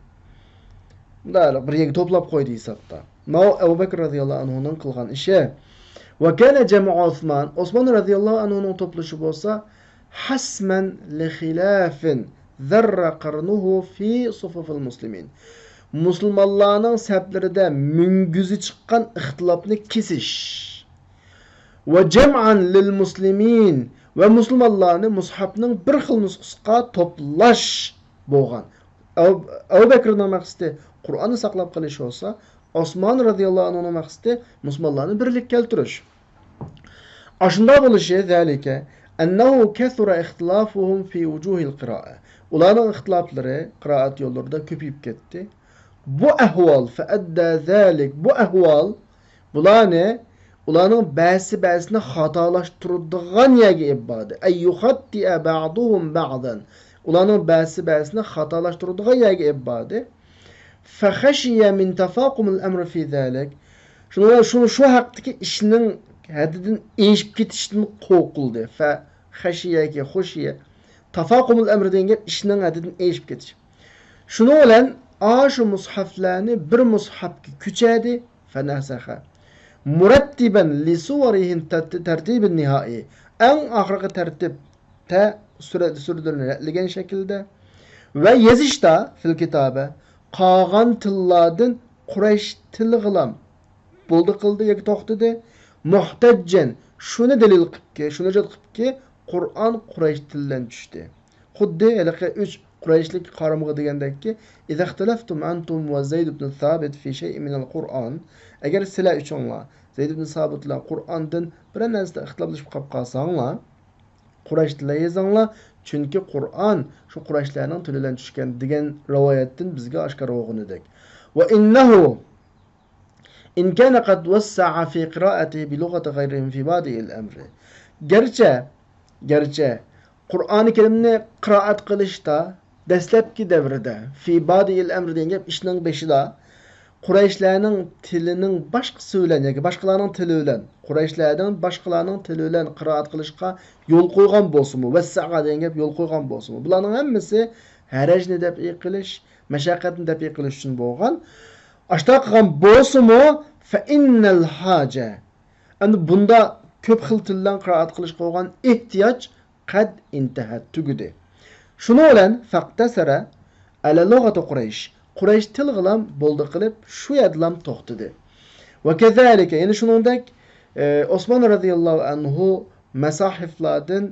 مۇنداق بىر يەرگە توپلاپ قويدى ھېسابتا. ماۋۇ ئەبۇ بەكرى رەزىياللاھۇ ئەنھۇنىڭ قىلغان ئىشى. ۋە كانە جەمئۇ ئوسمان، ئوسمان رەزىياللاھۇ ئەنھۇنىڭ توپلىشى بولسا، ھەسمەن لىخىلاف زەررە قەرنۇھۇ فى سۇفۇفىل مۇسلىمىن. مۇسۇلمانلارنىڭ سەپلىرىدە مۈڭگۈزى چىققان ئىختىلاپنى كېسىش. ۋە جەمئەن لىل مۇسلىمىن، ۋە مۇسۇلمانلارنى مۇسھەپنىڭ بىر خىل نۇسخىسىغا توپلاش بولغان. ئەبۇ، ئەبۇ بەكرىنىڭ مەقسىتى قۇرئاننى ساقلاپ قېلىش بولسا، ئوسمان رەزىياللاھۇ ئەنھۇنىڭ مەقسىتى مۇسۇلمانلارنى بىرلىككە كەلتۈرۈش. ئاشۇنداق بولۇشى، ذلك أنه كثر اختلافهم في وجوه القراءة. ئۇلارنىڭ ئىختىلاپلىرى قىرائەت يوللىرىدا كۆپىيىپ كەتتى. بۇ ئەھۋال، فأدى ذلك، بۇ ئەھۋال بۇلارنى، ئۇلارنىڭ بەزىسى بەزىسىنى خاتالاشتۇرىدىغان يەرگە ئېلىپ باردى. أن يخطئ بعضهم بعضا. ئۇلارنىڭ بەزىسى بەزىسىنى خاتالاشتۇرىدىغان يەرگە ئېلىپ باردى. فخشي من تفاقم الأمر في ذلك. شۇنىڭ بىلەن شۇ، شۇ ھەقتىكى ئىشنىڭ ھەددىدىن ئېشىپ كېتىشىدىن قورقۇلدى. فخشيكى خشية. تفاقم الأمر دېگەن گەپ ئىشنىڭ ھەددىدىن ئېشىپ كېتىش. شۇنىڭ بىلەن ئاشۇ مۇسھەفلەرنى بىر مۇسھەفكە كۆچەردى. فنسخ. مرتبا لسورهم ترت-، ترتيب النهائي. ئەڭ ئاخىرقى تەرتىپتە سۈرە-، سۈرىلىرىنى رەتلىگەن شەكىلدە. ۋە يېزىشتا، في الكتابة، قالغان تىللاردىن قۇرەيش تىلىغىلا بولدى قىلدى ياكى توختىدى. محتجا، شۇنى دەلىل قىپكى، شۇنى ھۆججەت قىپكى، قۇرئان قۇرەيش تىلىدىن چۈشتى. خۇددى ھېلىقى ئۈچ قۇرەيشلىك قارىمىغا دېگەندەككى، إذا اختلفتم أنتم وزيد بن ثابت في شيء من القرآن، ئەگەر سىلەر ئۈچۈڭلار زەيد ئىبن سابىت بىلەن قۇرئاندىن بىرەر نەرسىدە ئىختىلاپلىشىپ قاپ قالساڭلار، قۇرەيش تىلى يېزىڭلار، چۈنكى قۇرئان شۇ قۇرەيشلەرنىڭ تىلى بىلەن چۈشكەن دېگەن رىۋايەتتىن بىزگە ئاشكارا بولغىنىدەك. وإنه إن كان قد وسع في قراءته بلغة غيرهم في بادئ الأمر. گەرچە، گەرچە قۇرئانى كەرىمنى قىرائەت قىلىشتا دەسلەپكى دەۋردە، في بادئ الأمر دېگەن گەپ ئىشنىڭ بېشىدا، قۇرەيشلەرنىڭ تىلىنىڭ باشقىسى بىلەن ياكى باشقىلارنىڭ تىلى بىلەن، قۇرەيشلەردىن باشقىلارنىڭ تىلى بىلەن قىرائەت قىلىشقا يول قويغان بولسىمۇ، ۋەسسەئە دېگەن گەپ يول قويغان بولسىمۇ، بۇلارنىڭ ھەممىسى ھەرەجنى دەپئى قىلىش، مەشەققەتنى دەپئى قىلىش ئۈچۈن بولغان. ئاشتا قىلغان بولسىمۇ، فإن الحاجة، ئەمدى بۇندا كۆپ خىل تىل بىلەن قىرائەت قىلىشقا بولغان ئېھتىياج قەد ئىنتەھەت، تۈگىدى. شۇنىڭ بىلەن فاقتەسەرە ئەلە لۇغەتى قۇرەيش، قۇرەيش تىلىغىلام بولدى قىلىپ شۇ يەردىلام توختىدى. ۋەكەزەلىكە، يەنە شۇنىڭدەك، ئى، ئوسمان رەزىياللاھۇ ئەنھۇ مەساھىفلاردىن،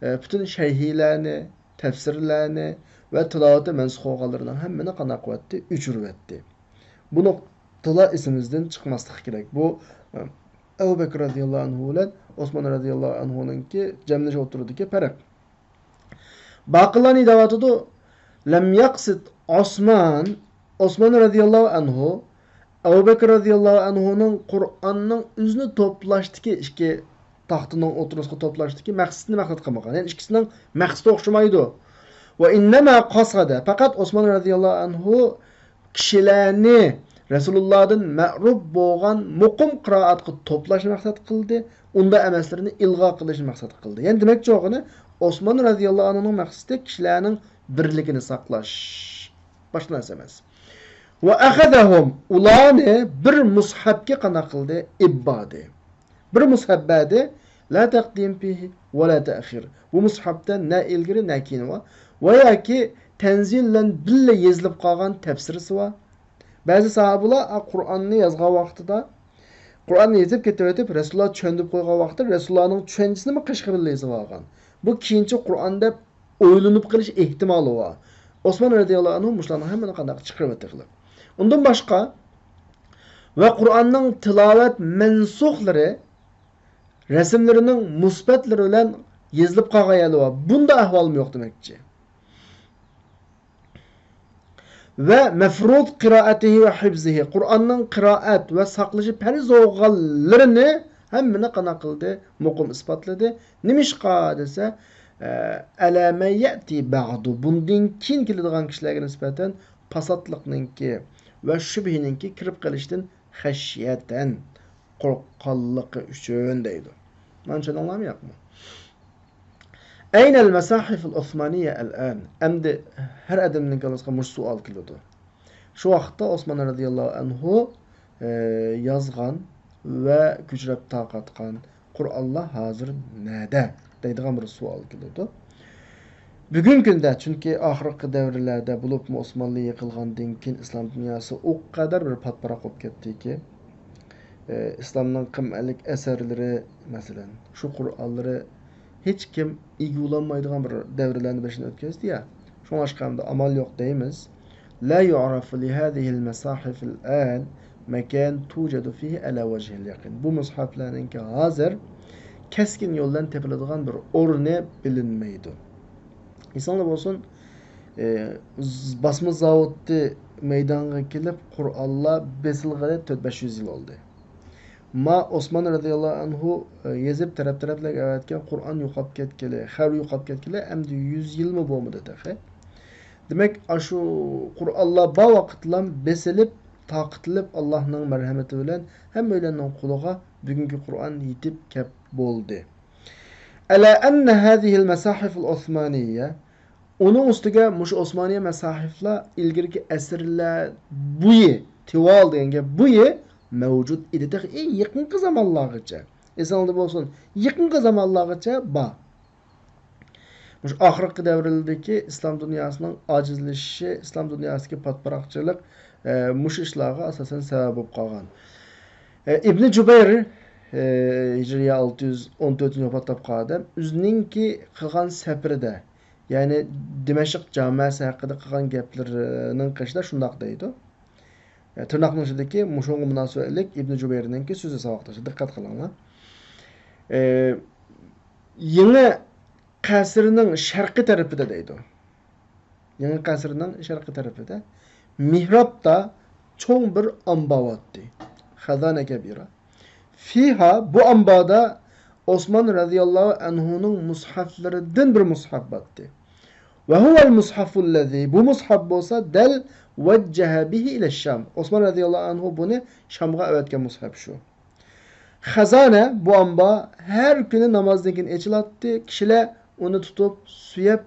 ئى، پۈتۈن شەرھىلەرنى، تەپسىرلەرنى ۋە تىلاۋىتى مەنسۇخ بولغانلىرىنىڭ ھەممىنى قانداق قىلىۋەتتى؟ ئۆچۈرۈۋەتتى. بۇ نۇقتىلار ئېسىمىزدىن چىقماسلىقى كېرەك. بۇ، ئە، ئەبۇ بەكرى رەزىياللاھۇ ئەنھۇ بىلەن ئوسمان رەزىياللاھۇ ئەنھۇنىڭكى جەملىشىپ ئولتۇرىدىكى پەرق. باقىلانى دەۋاتىدۇ، لەم يەقسىد ئوسمان، ئوسمان رەزىياللاھۇ ئەنھۇ ئەبۇ بەكرى رەزىياللاھۇ ئەنھۇنىڭ قۇرئاننىڭ ئۆزىنى توپلاشتىكى، ئىككى تاختىنىڭ ئوتتۇرىسىغا توپلاشتىكى مەقسىتىنى مەقسەت قىلمىغان. يەنى ئىككىسىنىڭ مەقسىتى ئوخشىمايدۇ. ۋە ئىننەما قاسەدە، پەقەت ئوسمان رەزىياللاھۇ ئەنھۇ كىشىلەرنى رەسۇلۇللاھدىن مەرۇپ بولغان مۇقىم قىرائەتكە توپلاشنى مەقسەت قىلدى، ئۇنداق ئەمەسلىرىنى ئىلغا قىلىشنى مەقسەت قىلدى. يەنى دېمەكچى بولغىنى، ئوسمان رەزىياللاھۇ ئەنھۇنىڭ مەقسىتى كىشىلەرنىڭ بىرلىكىنى ساقلاش. باشقا نەرسە ئەمەس. ۋە ئەخەزەھۇم، ئۇلارنى بىر مۇسھەپكە قانداق قىلدى؟ ئىببادى. بىر مۇسھەپ بەردى. لا تەقدىم فىھى ۋە لا تەخىر. بۇ مۇسھەپتە نە ئىلگىرى، نە كېيىن بار. ۋە ياكى تەنزىل بىلەن بىللە يېزىلىپ قالغان تەپسىرىسى بار. بەزى ساھابىلار، ئا، قۇرئاننى يازغان ۋاقتىدا، قۇرئاننى يېزىپ كېتىۋېتىپ، رەسۇلۇللا چۈشەندۈرۈپ قويغان ۋاقىتتا رەسۇلۇللانىڭ چۈشەنچىسىنىمۇ قېشىغا بىللە يېزىپ ئالغان. بۇ كېيىنچە قۇرئان دەپ ئويلىنىپ قېلىش ئېھتىمالى بار. ئوسمان رەزىياللاھۇ ئەنھۇ مۇشۇلارنىڭ ھەممىنى قانداق چىقىرىۋەتتى قىلىپ. ئۇندىن باشقا، ۋە قۇرئاننىڭ تىلاۋەت مەنسۇخلىرى رەسىملىرىنىڭ مۇسبەتلىرى بىلەن يېزىلىپ قالغان يەرلىرى بار. بۇنداق ئەھۋالمۇ يوق دېمەكچى. ۋە مەفرۇز قىرائەتىھى ۋە ھىفزىھى، قۇرئاننىڭ قىرائەت ۋە ساقلىشى پەرز بولغانلىرىنى ھەممىنى قانداق قىلدى؟ مۇقىم ئىسپاتلىدى. نېمىشقا دېسە، ئە، ئەلە مەن يەتى بەغدۇ، بۇندىن كېيىن كېلىدىغان كىشىلەرگە نىسبەتەن پاساتلىقنىڭكى ۋە شۈبھىنىڭكى كىرىپ قېلىشتىن خەشيەتەن، قورققانلىقى ئۈچۈن دەيدۇ. مانا چۈشەندىڭلارمۇ ياقمۇ؟ ئەينەل مەساھىفۇل ئوسمانىيە ئەلئان؟ ئەمدى ھەر ئادەمنىڭ كاللىسىغا مۇشۇ سوئال كېلىدۇ. شۇ ۋاقىتتا ئوسمان رەزىياللاھۇ ئەنھۇ، ئە، يازغان ۋە كۆچۈرۈپ تارقاتقان قۇرئانلار ھازىر نەدە؟ دەيدىغان بىر سوئال كېلىدۇ. بۈگۈنكى كۈندە، چۈنكى ئاخىرقى دەۋرلەردە، بولۇپمۇ ئوسمانلى يىقىلغاندىن كېيىن ئىسلام دۇنياسى ئۇ قەدەر بىر پاتپاراق بولۇپ كەتتىكى، ئى، ئىسلامنىڭ قىممەتلىك ئەسەرلىرى، مەسىلەن، شۇ قۇرئانلىرى ھېچكىم ئىگە بولالمايدىغان بىر دەۋرلەرنى بېشىدىن ئۆتكۈزدى يا. شۇڭلاشقا ئەمدى ئامال يوق دەيمىز. لا يعرف لهذه المصاحف الآن مكان توجد فيه على وجه اليقين. بۇ مۇسھەپلەرنىڭكى ھازىر كەسكىن يول بىلەن تېپىلىدىغان بىر ئورنى بىلىنمەيدۇ. ئېسىڭلار بولسۇن، ئى، ز-، باسما زاۋۇتى مەيدانغا كېلىپ، قۇرئانلار بېسىلغىلى تۆت بەش يۈز يىل بولدى. ما ئوسمان رەزىياللاھۇ ئەنھۇ، ئى، يېزىپ تەرەپ-تەرەپلەرگە ئەۋەتكەن قۇرئان يوقاپ كەتكىلى، خەۋىرى يوقاپ كەتكىلى ئەمدى يۈز يىلمۇ بولمىدى تېخى. دېمەك، ئاشۇ قۇرئانلار بار ۋاقىتلام بېسىلىپ، تارقىتىلىپ، ئاللاھنىڭ مەرھەمىتى بىلەن ھەممەيلەننىڭ قولىغا بۈگۈنكى قۇرئان يېتىپ كەپ بولدى. ئەلا ئەننە ھەزىھىل مەساھىفۇل ئوسمانىيە، ئۇنىڭ ئۈستىگە مۇشۇ ئوسمانىيە مەساھىفلار ئىلگىرىكى ئەسىرلەر بويى، تىۋال دېگەن گەپ بويى مەۋجۇت ئىدى. تېخى ئەڭ يېقىنقى زامانلارغىچە، ئېسىڭلاردا بولسۇن، يېقىنقى زامانلارغىچە بار. مۇشۇ ئاخىرقى دەۋرلەردىكى ئىسلام دۇنياسىنىڭ ئاجىزلىشىشى، ئىسلام دۇنياسىدىكى پاتپاراقچىلىق، ئە، مۇشۇ ئىشلارغا ئاساسەن سەۋەب بولۇپ قالغان. ئە، ئىبنى جۇبەير ئى، ھىجرىيە ئالتە يۈز ئون تۆتىنچى يىلى ۋاپات تاپقان ئادەم، ئۆزىنىڭكى قىلغان سەپىرىدە، يەنى دىمەشق جامەسى ھەققىدە قىلغان گەپلىرىنىڭ قېشىدا شۇنداق دەيدۇ. ئى، تىرناقنىڭ ئىچىدىكى مۇشۇڭغا مۇناسىۋەتلىك ئىبنى جۇبەيرنىڭكى سۆزى ساۋاقداشلار، دىققەت قىلىڭلار. ئى، يېڭى قەسىرنىڭ شەرقىي تەرىپىدە دەيدۇ. يېڭى قەسىرنىڭ شەرقىي تەرىپىدە مېھرابتا چوڭ بىر ئامبار بارتتى. خەزانە كەبىرە. فىھا، بۇ ئامباردا ئوسمان رەزىياللاھۇ ئەنھۇنىڭ مۇسھەفلىرىدىن بىر مۇسھەف بارتتى. ۋە ھۇۋەل مۇسھەفۇللەزى، بۇ مۇسھەف بولسا دەل ۋەججەھە بىھى ئىلەششام. ئوسمان رەزىياللاھۇ ئەنھۇ بۇنى شامغا ئەۋەتكەن مۇسھەف شۇ. خەزانە، بۇ ئامبار ھەر كۈنى نامازدىن كېيىن ئېچىلاتتى. كىشىلەر ئۇنى تۇتۇپ، سۆيەپ،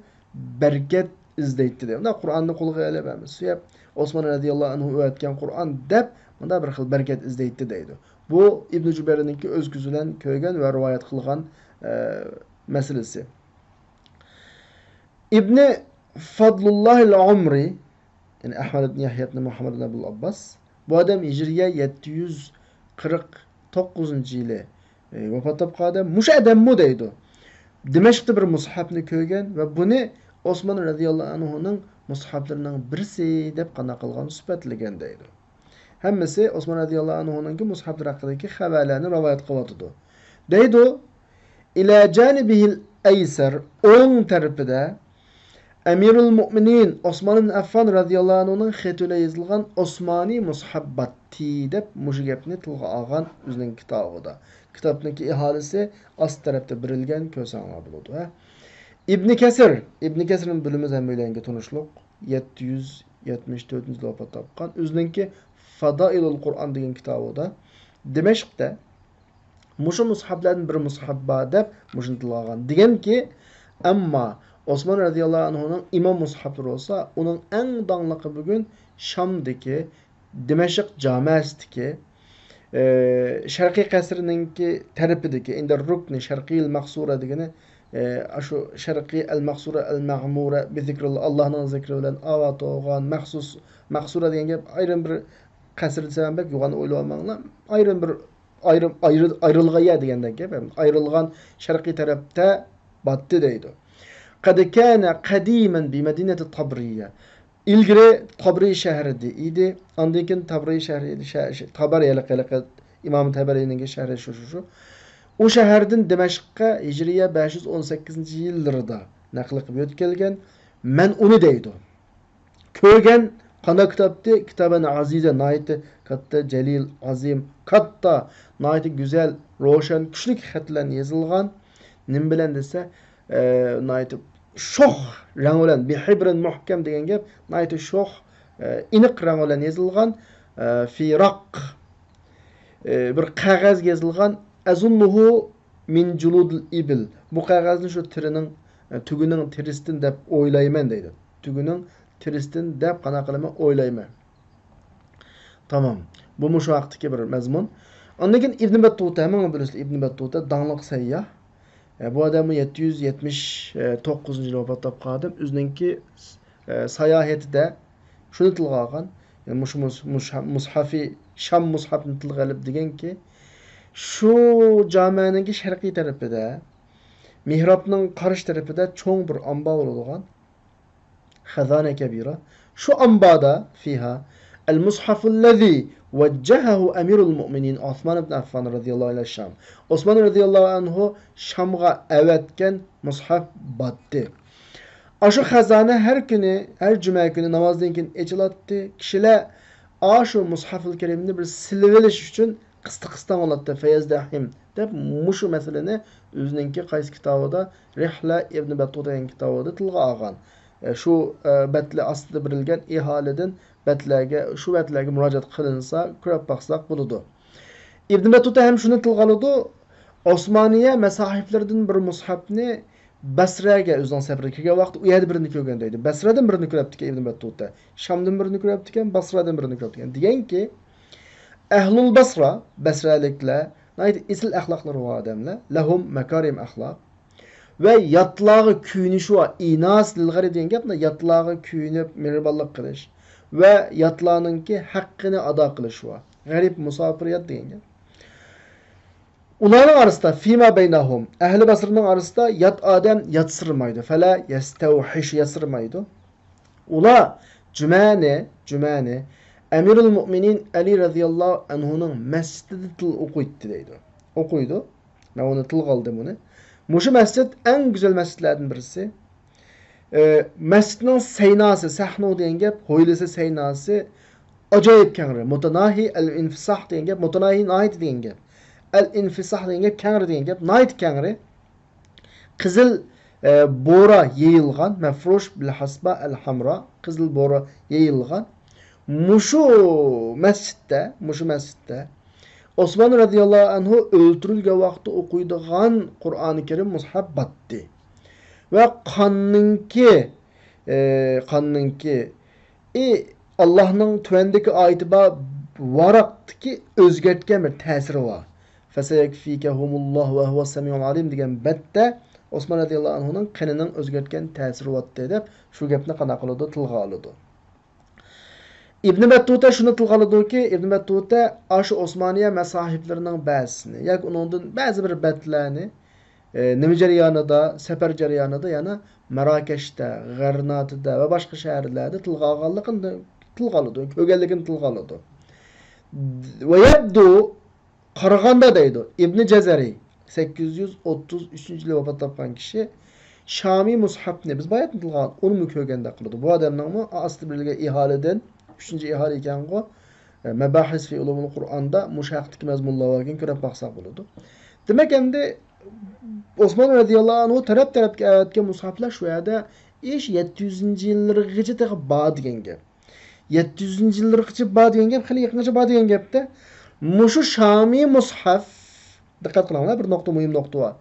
بەرىكەت ئىزدەيتتى دەيدۇ. مۇنداق قۇرئاننى قولىغا ئېلىپ، ھەممە سۆيەپ، ئوسمان رەزىياللاھۇ ئەنھۇ ئەۋەتكەن قۇرئان دەپ، مۇنداق بىر خىل بەرىكەت ئىزدەيتتى دەيدۇ. بۇ ئىبنى جۇبەيرنىڭكى ئۆز كۆزى بىلەن كۆرگەن ۋە رىۋايەت قىلغان، ئە، مەسىلىسى. ئىبنى فەدلۇللاھىل ئۇمرى، يەنى ئەھمەد ئىبن يەھيا ئىبن مۇھەممەد ئىبن ئەبۇل ئابباس. بۇ ئادەم ھىجرىيە يەتتە يۈز قىرىق توققۇزىنچى يىلى، ئى، ۋاپات تاپقان ئادەم. مۇشۇ ئادەممۇ دەيدۇ، دىمەشقتا بىر مۇسھەپنى كۆرگەن ۋە بۇنى ئوسمان رەزىياللاھۇ ئەنھۇنىڭ مۇسھەپلىرىنىڭ بىرسى دەپ قانداق قىلغان، سۈپەتلىگەن دەيدۇ. ھەممىسى ئوسمان رەزىياللاھۇ ئەنھۇنىڭكى مۇسھەپلىرى ھەققىدىكى خەۋەرلەرنى رىۋايەت قىلىۋاتىدۇ. دەيدۇ، ئىلە جانىبىھىل ئەيسەر، ئوڭ تەرىپىدە ئەمىرۇل مۇئمىنىن ئوسمان ئىبن ئەففان رەزىياللاھۇ ئەنھۇنىڭ خېتى بىلەن يېزىلغان ئوسمانىي مۇسھەف باتتى دەپ مۇشۇ گەپنى تىلغا ئالغان ئۆزىنىڭ كىتابىدا. كىتابنىڭكى ئاھالىسى ئاست تەرەپتە بېرىلگەن، كۆرسەڭلار بولىدۇ، ھە. ئىبنى كەسىر، ئىبنى كەسىرنى بىلىمىز ھەممەيلەنگە تونۇشلۇق. يەتتە يۈز يەتمىش تۆتىنچى يىلى ۋاپات تاپقان. ئۆزىنىڭكى فادائىلۇل قۇرئان دېگەن كىتابىدا دىمەشقتە مۇشۇ مۇسھەپلەردىن بىر مۇسھەپ بار دەپ مۇشۇنى تىلغا ئالغان. دېگەنكى، ئەمما ئوسمان رەزىياللاھۇ ئەنھۇنىڭ ئىمام مۇسھەپلىرى بولسا، ئۇنىڭ ئەڭ داڭلىقى بۈگۈن شامدىكى دىمەشق جامەسىدىكى، ئى، شەرقىي قەسرىنىڭكى تەرىپىدىكى، ئىندە رۇكنى شەرقىيل مەقسۇرە دېگىنى، ئى، ئاشۇ شەرقىي ئەل مەقسۇرە ئەل مەغمۇرە بىزىكرىللا، ئاللاھنىڭ زىكرى بىلەن ئاۋات بولغان مەخسۇس، مەقسۇرە دېگەن گەپ ئايرىم بىر قەسىر دېسەم بەك يوغان ئويلىۋالماڭلار. ئايرىم بىر ئايرىم، ئايرىل-، ئايرىلغان يەر دېگەندەك گەپ، ئايرىلغان شەرقىي تەرەپتە باتتى دەيدۇ. قەد كانە قەدىمەن بىمەدىنەتى تابرىيە. ئىلگىرى تابرىي شەھىرىدە ئىدى. ئاندىن كېيىن تابرىي شەھىرى، شە-، شە-، تابەر ھېلىقى، ھېلىقى ئىمام تەبەرىنىڭكى شەھىرى شۇ، شۇ، شۇ. ئۇ شەھەردىن دىمەشققە ھىجرىيە بەش يۈز ئون سەككىزىنچى يىللىرىدا نەقىل قىلىپ يۆتكەلگەن. مەن ئۇنى دەيدۇ. كۆرگەن قانداق كىتابتى؟ كىتابەن ئازىزە، ناھايىتى كاتتا، جەلىل، ئازىم، كاتتا، ناھايىتى گۈزەل، روشەن، كۈچلۈك خەت بىلەن يېزىلغان. نېمە بىلەن دېسە، ئە، ناھايىتى شوخ رەڭ بىلەن، بىھىبرىن مۇھكەم دېگەن گەپ، ناھايىتى شوخ، ئە، ئېنىق رەڭ بىلەن يېزىلغان، ئە، فىراق، ئە، بىر قەغەزگە يېزىلغان. ئەزۇننۇھۇ مىن جۇلۇدىل ئىبىل. بۇ قەغەزنى شۇ تېرىنىڭ، ئە، تۆگىنىڭ تېرىسىدىن دەپ ئويلايمەن دەيدۇ. تۆگىنىڭ تېرىسىدىن دەپ قانداق قىلىمەن ئويلايمەن. تامام. بۇ مۇشۇ ھەقتىكى بىر مەزمۇن. ئاندىن كېيىن ئىبن بەتتۇتا، ھەممىڭلار بىلىسىلەر، ئىبن بەتتۇتا داڭلىق سەيياھ. ئە، بۇ ئادەممۇ يەتتە يۈز يەتمىش توققۇزىنچى يىلى ۋاپات تاپقان ئادەم. ئۆزىنىڭكى، ئە، ساياھىتىدە شۇنى تىلغا ئالغان. يەنى مۇشۇ مۇس-، مۇس-، مۇسھەفى، شام مۇسھەپنى تىلغا ئېلىپ دېگەنكى، شۇ جامەنىڭكى شەرقىي تەرىپىدە، مېھرابنىڭ قارشى تەرىپىدە چوڭ بىر ئامبار بولىدىغان. خەزانە كەبىرە. شۇ ئامباردا، فىھا، ئەل مۇسھەفۇللەزى ۋەججەھەھۇ ئەمىرۇل مۇئمىنىن ئوسمان ئىبن ئەففان رەزىياللاھۇ ئەنھۇ ئىلە شام. ئوسمان رەزىياللاھۇ ئەنھۇ شامغا ئەۋەتكەن مۇسھەف باتتى. ئاشۇ خەزانە ھەر كۈنى، ھەر جۈمە كۈنى نامازدىن كېيىن ئېچىلاتتى. كىشىلەر ئاشۇ مۇسھەفۇل كەرىمنى بىر سېلىۋېلىش ئۈچۈن قىستاڭ-قىستاڭ بولاتتى، فەيەزدەھىم دەپ مۇشۇ مەسىلىنى ئۆزىنىڭكى قايسى كىتابىدا، رىھلە ئىبن بەتتۇتا دېگەن كىتابىدا تىلغا ئالغان. ئە، شۇ، ئە، بەتلەر ئاستىدا بېرىلگەن ئىھالىدىن بەتلەرگە، شۇ بەتلەرگە مۇراجىئەت قىلىنسا، كۆرۈپ باقساق بولىدۇ. ئىبن بەتتۇتا ھەم شۇنى تىلغا ئالىدۇ، ئوسمانىيە مەساھىفلىرىدىن بىر مۇسھەپنى بەسرەگە ئۆزىنىڭ سەپىرىگە كىرگەن ۋاقىتتا ئۇ يەردە بىرنى كۆرگەن دەيدۇ. بەسرەدىن بىرنى كۆرۈپتىكەن ئىبن بەتتۇتا. شامدىن بىرنى كۆرۈپتىكەن، بەسرەدىن بىرنى كۆرۈپتىكەن. دېگەنكى، ئەھلۇل بەسرا، بەسرەلىكلەر، ناھايىتى ئېسىل ئەخلاقلىرى بار ئادەملەر، لەھۇم مەكارىم ئەخلاق. ۋە ياتلارغا كۆيۈنۈش ۋە ئىناس لىل غەرىب دېگەن گەپ، ياتلارغا كۆيۈنۈپ مېھرىبانلىق قىلىش ۋە ياتلارنىڭكى ھەققىنى ئادا قىلىش ۋە غەرىب مۇساپىر يات دېگەن گەپ. ئۇلارنىڭ ئارىسىدا، فيما بينهم، ئەھلى بەسرىنىڭ ئارىسىدا يات ئادەم ياتسىرىمايدۇ. فلا يستوحش، ياتسىرىمايدۇ. ئۇلار جۈمەنى، جۈمەنى ئەمىرۇل مۆمىنىن ئەلى رەزىياللاھۇ ئەنھۇنىڭ مەسچىتىدە تىل ئوقۇيتتى دەيدۇ. ئوقۇيدۇ. مەن ئۇنى تىلغا ئالدىم ئۇنى. مۇشۇ مەسچىت ئەڭ گۈزەل مەسچىتلەردىن بىرسى. ئە، مەسچىتنىڭ سەيناسى، سەھنۇ دېگەن گەپ، ھويلىسى، سەيناسى ئاجايىپ كەڭرى. مۇتاناھى ئەل ئىنفىساھ دېگەن گەپ، مۇتاناھى ناھايىتى دېگەن گەپ. ئەل ئىنفىساھ دېگەن گەپ، كەڭرى دېگەن گەپ، ناھايىتى كەڭرى. قىزىل، ئە، بورا يېيىلغان، مەفرۇش بىل ھەسبا ئەل ھەمرا، قىزىل بورا يېيىلغان. مۇشۇ مەسچىتتە، مۇشۇ مەسچىتتە ئوسمان رەزىياللاھۇ ئەنھۇ ئۆلتۈرۈلگەن ۋاقىتتا ئوقۇيدىغان قۇرئانى كەرىم مۇسھەف باتتى. ۋە قاننىڭكى، ئى، قاننىڭكى، ئى، ئاللاھنىڭ تۆۋەندىكى ئايىتى بار ۋاراقتىكى ئۆزگەرتكەن بىر تەسىرى بار. فسيكفيكهم الله وهو السميع العليم دېگەن بەتتە ئوسمان رەزىياللاھۇ ئەنھۇنىڭ قېنىنىڭ ئۆزگەرتكەن تەسىرى بارتتى دەپ شۇ گەپنى قانداق قىلىدۇ، تىلغا ئالىدۇ. ئىبن بەتتۇتا شۇنى تىلغا ئالىدۇكى، ئىبن بەتتۇتا ئاشۇ ئوسمانىيە مەساھىپلىرىنىڭ بەزىسىنى ياكى ئۇنىڭدىن بەزى بىر بەتلەرنى، ئە، نېمە جەريانىدا، سەپەر جەريانىدا، يەنى ماراكەشتە، غەرناتىدا ۋە باشقا شەھەرلەردە تىلغا ئالغانلىقىنى تىلغا ئالىدۇ، كۆرگەنلىكىنى تىلغا ئالىدۇ. ۋە يەبدۇ، قارىغاندا دەيدۇ، ئىبنى جەزەرى، سەككىز يۈز ئوتتۇز ئۈچىنچى يىلى ۋاپات تاپقان كىشى، شامىي مۇسھەفنى، بىز باياتىن تىلغا ئالغان، ئۇنىمۇ كۆرگەندەك قىلىدۇ. بۇ ئادەمنىڭمۇ ئاستى بېرىلگەن ئىھالىدىن، ئۈچىنچى ئىھالە ئىكەنغۇ، مەباھىس فى ئۇلۇمۇل قۇرئاندا مۇشۇ ھەقتىكى مەزمۇنلار باركەن، كۆرۈپ باقساق بولىدۇ. دېمەك، ئەمدى ئوسمان رەزىياللاھۇ ئەنھۇ تەرەپ-تەرەپكە ئەۋەتكەن مۇسھەفلەر شۇ يەردە ئىش يەتتە يۈزىنچى يىللىرىغىچە تېخى بار دېگەن گەپ. يەتتە يۈزىنچى يىللىرىغىچە بار دېگەن گەپ، خېلى يېقىنغىچە بار دېگەن گەپتە. مۇشۇ شامىي مۇسھەف، دىققەت قىلىڭلار، بىر نۇقتا، مۇھىم نۇقتا بار.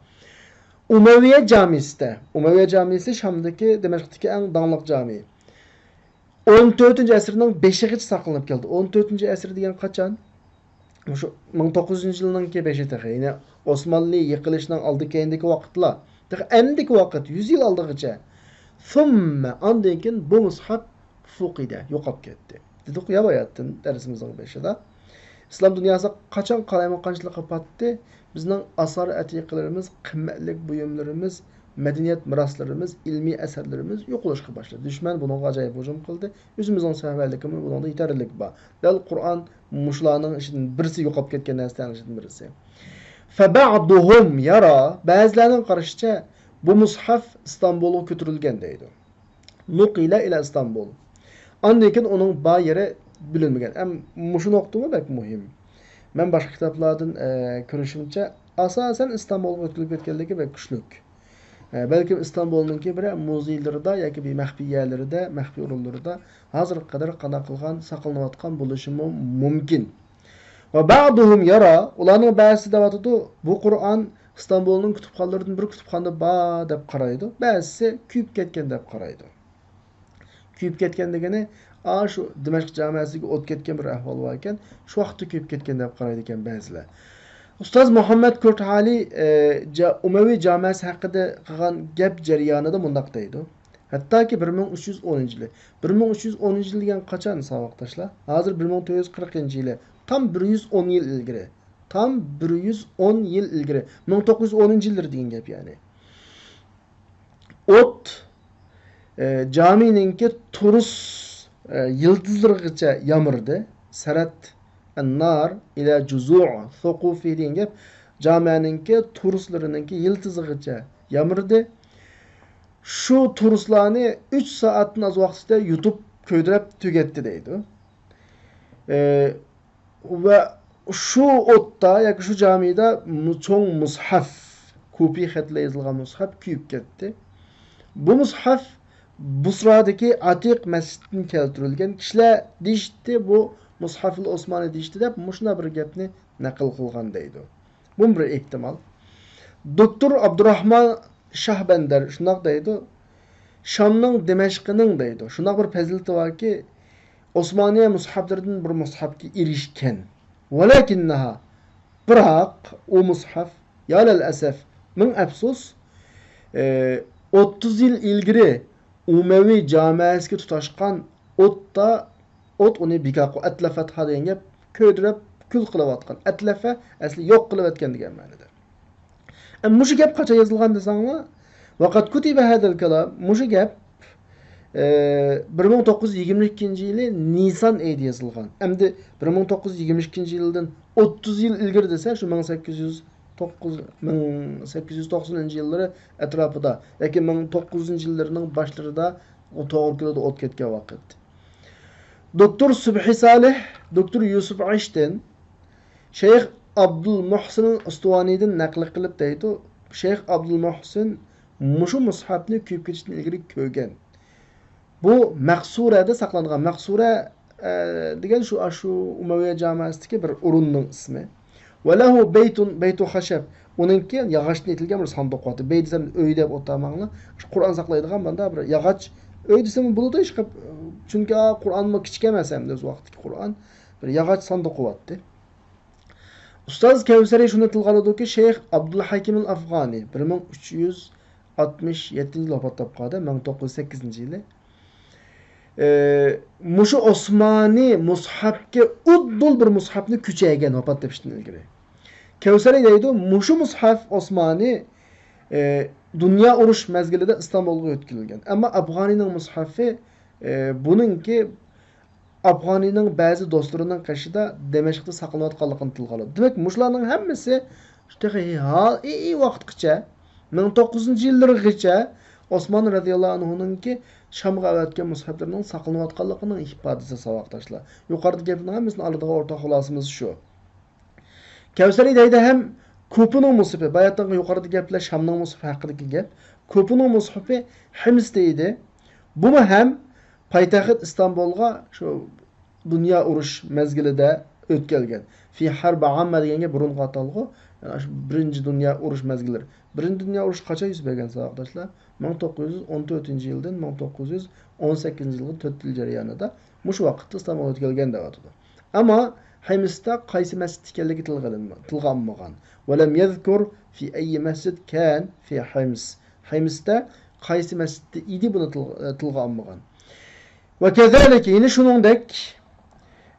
ئۇمەۋىيە جامىسىدە، ئۇمەۋىيە جامىسى شامدىكى، دىمەشقتىكى ئەڭ داڭلىق جامى. ئون تۆتىنچى ئەسىرنىڭ بېشىغىچە ساقلىنىپ كەلدى. ئون تۆتىنچى ئەسىر دېگەن قاچان؟ مۇشۇ مىڭ توققۇز يۈزىنچى يىلنىڭكى بېشى تېخى، يەنى ئوسمانلى يىقىلىشنىڭ ئالدى كەينىدىكى ۋاقىتلار، تېخى ئەمدىكى ۋاقىت، يۈز يىل ئالدىغىچە. ثم، ئاندىن كېيىن بۇ مۇسھەف فۇقىدە، يوقاپ كەتتى. دېدۇققۇ يا باياتتىن دەرسىمىزنىڭ بېشىدا. ئىسلام دۇنياسى قاچان قالايمىقانچىلىققا پاتتى، بىزنىڭ ئاسار ئەتىقىلىرىمىز، قىممەتلىك بۇيۇملىرىمىز، مەدەنىيەت مىراسلىرىمىز، ئىلمىي ئەسەرلىرىمىز يوقىلىشقا باشلىدى. دۈشمەن بۇنىڭغا ئاجايىپ ھۇجۇم قىلدى. ئۆزىمىزنىڭ سەۋەنلىكىمۇ بۇنىڭدا يېتەرلىك بار. دەل قۇرئان مۇشۇلارنىڭ ئىچىدىن بىرسى، يوقاپ كەتكەن نەرسىلەرنىڭ ئىچىدىن بىرسى. فبعضهم يرى، بەزىلەرنىڭ قارىشىچە، بۇ مۇسھەف ئىستانبۇلغا كۆتۈرۈلگەن دەيدۇ. نقل إلى إسطنبول. ئاندىن كېيىن ئۇنىڭ بار يېرى بىلىنمىگەن. ئەم، مۇشۇ نۇقتىمۇ بەك مۇھىم. مەن باشقا كىتابلاردىن، ئە، كۆرۈشۈمچە، ئاساسەن ئىستانبۇلغا كۆتۈرۈلۈپ كەتكەنلىكى بەك كۈچلۈك. ئە، بەلكىم ئىستانبۇلنىڭكى بىرەر مۇزېيلىرىدا ياكى بىر مەخپىي يەرلىرىدە، مەخپىي ئورۇنلىرىدا ھازىرغا قەدەر قانداق قىلغان، ساقلىنىۋاتقان بولۇشىمۇ مۇمكىن. وبعضهم يرى، ئۇلارنىڭ بەزىسى دەۋاتىدۇ، بۇ قۇرئان ئىستانبۇلنىڭ كۇتۇپخانىلىرىدىن بىر كۇتۇپخانىدا بار دەپ قارايدۇ. بەزىسى كۆيۈپ كەتكەن دەپ قارايدۇ. كۆيۈپ كەتكەن دېگىنى، ئا، شۇ دىمەشق جامەسىگە ئوت كەتكەن بىر ئەھۋال بار ئىكەن، شۇ ۋاقىتتا كۆيۈپ كەتكەن دەپ قارايدىكەن بەزىلەر. ئۇستاز مۇھەممەد كۇرتھالى، ئە، جا-، ئۇمەۋى جامەسى ھەققىدە قىلغان گەپ جەريانىدا مۇنداق دەيدۇ. ھەتتاكى بىر مىڭ ئۈچ يۈز ئونىنچى يىلى. بىر مىڭ ئۈچ يۈز ئونىنچى يىل دېگەن قاچان، ساۋاقداشلار؟ ھازىر بىر مىڭ تۆت يۈز قىرىقىنچى يىلى. تام بىر يۈز ئون يىل ئىلگىرى. تام بىر يۈز ئون يىل ئىلگىرى. مىڭ توققۇز يۈز ئونىنچى يىللىرى دېگەن گەپ يەنى. ئوت، ئە، جامىنىڭكى تورۇس، ئە، يىلتىزلىرىغىچە يامرىدى. سەرەت النار إلى جذوع السقوف دېگەن گەپ، جامەنىڭكى تورۇسلىرىنىڭكى يىلتىزىغىچە يامرىدى. شۇ تورۇسلارنى ئۈچ سائەتتىن ئاز ۋاقىت ئىچىدە يۇتۇپ كۆيدۈرۈپ تۈگەتتى دەيدۇ. ئە، ۋە شۇ ئوتتا ياكى شۇ جامىدا مۇ-، چوڭ مۇسھەف، كۇپى خەتلەر يېزىلغان مۇسھەف كۆيۈپ كەتتى. بۇ مۇسھەف بۇسرادىكى ئاتىق مەسچىتتىن كەلتۈرۈلگەن. كىشىلەر دېيىشتى، بۇ مۇسھەفۇل ئوسمانى دېيىشتى دەپ مۇشۇنداق بىر گەپنى نەقىل قىلغان دەيدۇ. بۇمۇ بىر ئېھتىمال. دوكتور ئابدۇراخمان شاھبەندەر شۇنداق دەيدۇ، شامنىڭ، دىمەشقنىڭ دەيدۇ، شۇنداق بىر پەزىلىتى باركى، ئوسمانىيە مۇسھەپلىرىدىن بىر مۇسھەپكە ئېرىشكەن. ولكنها، بىراق ئۇ مۇسھەف، يا لەلئەسەف، مىڭ ئەپسۇس، ئى، ئوتتۇز يىل ئىلگىرى ئۇمەۋى جامەسىگە تۇتاشقان ئوتتا، ئوت ئۇنى بىكار قىل-، ئەتلەفەتھا دېگەن گەپ، كۆيدۈرۈپ كۈل قىلىۋاتقان. ئەتلەفە ئەسلى يوق قىلىۋەتكەن دېگەن مەنىدە. ئە، مۇشۇ گەپ قاچان يېزىلغان دېسەڭلار، ۋەقەت كۇتىبە ھەزەل كالام، مۇشۇ گەپ، ئە، بىر مىڭ توققۇز يۈز يىگىرمە ئىككىنچى يىلى نىسان ئېيىدا يېزىلغان. ئەمدى بىر مىڭ توققۇز يۈز يىگىرمە ئىككىنچى يىلدىن ئوتتۇز يىل ئىلگىرى دېسە، شۇ مىڭ سەككىز يۈز توققۇز، مىڭ سەككىز يۈز توقسىنىنچى يىللىرى ئەتراپىدا ياكى مىڭ توققۇز يۈزىنچى يىللىرىنىڭ باشلىرىدا ئۇ توغرا كېلىدۇ، ئوت كەتكەن ۋاقىت. دوكتور سۇبھى سالىھ، دوكتور يۈسۈپ ئاشتىن، شەيخ ئابدۇل مۇھسىن ئۇستۇۋانىدىن نەقىل قىلىپ دەيدۇ، شەيخ ئابدۇل مۇھسىن مۇشۇ مۇسھەپنى كۆيۈپ كېتىشتىن ئىلگىرى كۆرگەن. بۇ مەقسۇرەدە ساقلانغان. مەقسۇرە، ئە، دېگەن شۇ، شۇ ئۇمەۋىيە جاماسىدىكى بىر ئورۇننىڭ ئىسمى. ۋەلەھۇ بەيتۇن، بەيتۇ خەشەب. ئۇنىڭكى ياغاچتىن ئېتىلگەن بىر ساندۇق بار. بەي دېسەم ئۆي دەپ ئولتۇرماڭلار. قۇرئان ساقلايدىغان مانا بىر ياغاچ ئۆي دېسىمۇ بولىدۇ، ئىشقىلىپ، چۈنكى قۇرئانمۇ كىچىك ئەمەس ئەمدى ئۆز ۋاقتىدىكى قۇرئان. بىر ياغاچ ساندۇقى بارتتى. ئۇستاز كەۋسەرى شۇنى تىلغا ئالىدۇكى، شەيخ ئابدۇل ھەكىم ئەل ئافغانى بىر مىڭ ئۈچ يۈز ئاتمىش يەتتىنچى يىلى ۋاپات تاپقان، مىڭ توققۇز يۈز سەككىزىنچى يىلى. ئى، مۇشۇ ئوسمانى مۇسھەپكە ئۇددۇل بىر مۇسھەپنى كۆچەيگەن ۋاپات تېپىشتىن ئىلگىرى. كەۋسەرى دەيدۇ، مۇشۇ مۇسھەف ئوسمانى، ئى، دۇنيا ئۇرۇش مەزگىلىدە ئىستانبۇلغا يۆتكىلىنگەن. ئەمما ئافغانىنىڭ مۇسھەفى، ئى، بۇنىڭكى ئافغانىنىڭ بەزى دوستلىرىنىڭ قېشىدا دىمەشقتە ساقلىنىۋاتقانلىقىنى تىلغا ئالىدۇ. دېمەك، مۇشۇلارنىڭ ھەممىسى تېخى ھال-، ئى-، ئى ۋاقىتقىچە، مىڭ توققۇز يۈزىنچى يىللىرىغىچە ئوسمان رەزىياللاھۇ ئەنھۇنىڭكى شامغا ئەۋەتكەن مۇسھەپلىرىنىڭ ساقلىنىۋاتقانلىقىنىڭ ئىپادىسى، ساۋاقداشلار. يۇقىرىدىكى گەپلەرنىڭ ھەممىسىنى ئالىدىغان ئورتاق خۇلاسىمىز شۇ. كەۋسەرى دەيدۇ ھەم كۇپىنىڭ مۇسھەپى، باياتىنقى يۇقىرىدا گەپلەر شامنىڭ مۇسھەپى ھەققىدىكى گەپ. كۇپىنىڭ مۇسھەپى ھىمستە ئىدى. بۇمۇ ھەم پايتەخت ئىستانبۇلغا شۇ دۇنيا ئۇرۇش مەزگىلىدە ئۆتكەلگەن. في حرب عامة دېگەنگە بۇرۇنقى ئاتالغۇ، يەنى شۇ بىرىنچى دۇنيا ئۇرۇش مەزگىللىرى. بىرىنچى دۇنيا ئۇرۇشى قاچان يۈز بەرگەن، ساۋاقداشلار؟ مىڭ توققۇز يۈز ئون تۆتىنچى يىلدىن مىڭ توققۇز يۈز ئون سەككىزىنچى يىلغا تۆت يىل جەريانىدا مۇشۇ ۋاقىتتا ئىستانبۇلغا ئۆتكەلگەن دەۋاتىدۇ. ئەمما ھىمستا قايسى مەسچىت ئىكەنلىكى تىلغا ئېلىنما-، تىلغا ئالمىغان. ولم يذكر في أي مسجد كان في حمص. ھىمستا قايسى مەسچىتتە ئىدى، بۇنى تىلغا، تىلغا ئالمىغان. وكذلك، يەنە شۇنىڭدەك،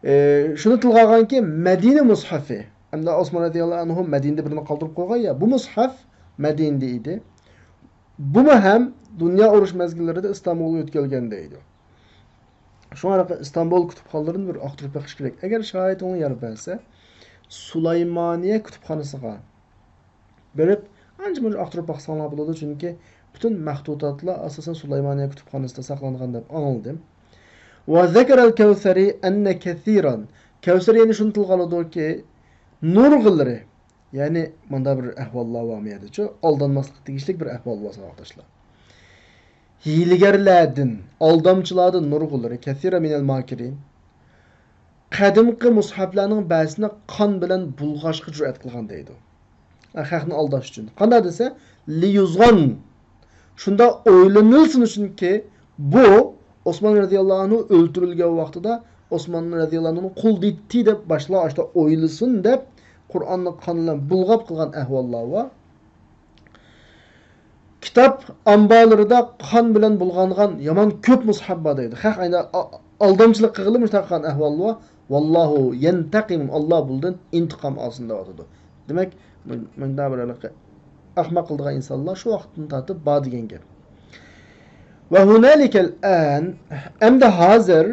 ئى، شۇنى تىلغا ئالغانكى، مەدىنە مۇسھەفى. ئەمدى ئوسمان رەزىياللاھۇ ئەنھۇ مەدىنىدە بىرنى قالدۇرۇپ قويغان يا، بۇ مۇسھەف مەدىنىدە ئىدى. بۇمۇ ھەم دۇنيا ئۇرۇش مەزگىللىرىدە ئىستانبۇلغا يۆتكەلگەن دەيدۇ. شۇڭا ئىستانبۇل كۇتۇپخانىلىرىنى بىر ئاختۇرۇپ بېقىش كېرەك. ئەگەر شارائىتىڭلار يار بەرسە، سۇلايمانىيە كۇتۇپخانىسىغا بېرىپ، ئانچە-مۇنچە ئاختۇرۇپ باقساڭلار بولىدۇ، چۈنكى پۈتۈن مەختۇتاتلار ئاساسەن سۇلايمانىيە كۇتۇپخانىسىدا ساقلانغان دەپ ئاڭلىدىم. وذكر الكوثري أن كثيرا، كەۋسەر يەنە شۇنى تىلغا ئالىدۇكى، نۇرغۇنلىرى، يەنى مۇنداق بىر ئەھۋاللار بار بۇ يەردىچۇ، ئالدانماسلىققا تېگىشلىك بىر ئەھۋال بار، ساۋاقداشلار. ھىيلىگەرلەردىن، ئالدامچىلاردىن نۇرغۇنلىرى، كثيرا من الماكرين، قەدىمكى مۇسھەپلەرنىڭ بەزىسىنى قان بىلەن بۇلغاشقا جۈرئەت قىلغان دەيدۇ. خەقنى ئالداش ئۈچۈن. قانداق دېسە، ليظن. شۇنداق ئويلىنىلسۇن ئۈچۈنكى، بۇ ئوسمان رەزىياللاھۇ ئەنھۇ ئۆلتۈرۈلگەن ۋاقتىدا ئوسمان رەزىياللاھۇ ئەنھۇنىڭ قولىدا ئىدى دەپ باشقىلار ئاشتا ئويلىسۇن دەپ، قۇرئاننى قان بىلەن بۇلغاپ قىلغان ئەھۋاللار بار. كىتاب ئامبارلىرىدا قان بىلەن بۇلغانغان يامان كۆپ مۇسھەپ بار دەيدۇ. خەق ئەينى ئا-، ئالدامچىلىق قىلغىلى مۇشۇنداق قىلغان ئەھۋال بار. ۋاللاھۇ يەنتەقىم، ئاللا بۇلدىن ئىنتىقام ئالسۇن دەۋاتىدۇ. دېمەك، مۇ-، مۇنداق بىر ھېلىقى ئەخمەق قىلىدىغان ئىنسانلار شۇ ۋاقىتتىن تارتىپ بار دېگەن گەپ. ۋە ھۇنالىكەل ئان، ئەمدى ھازىر،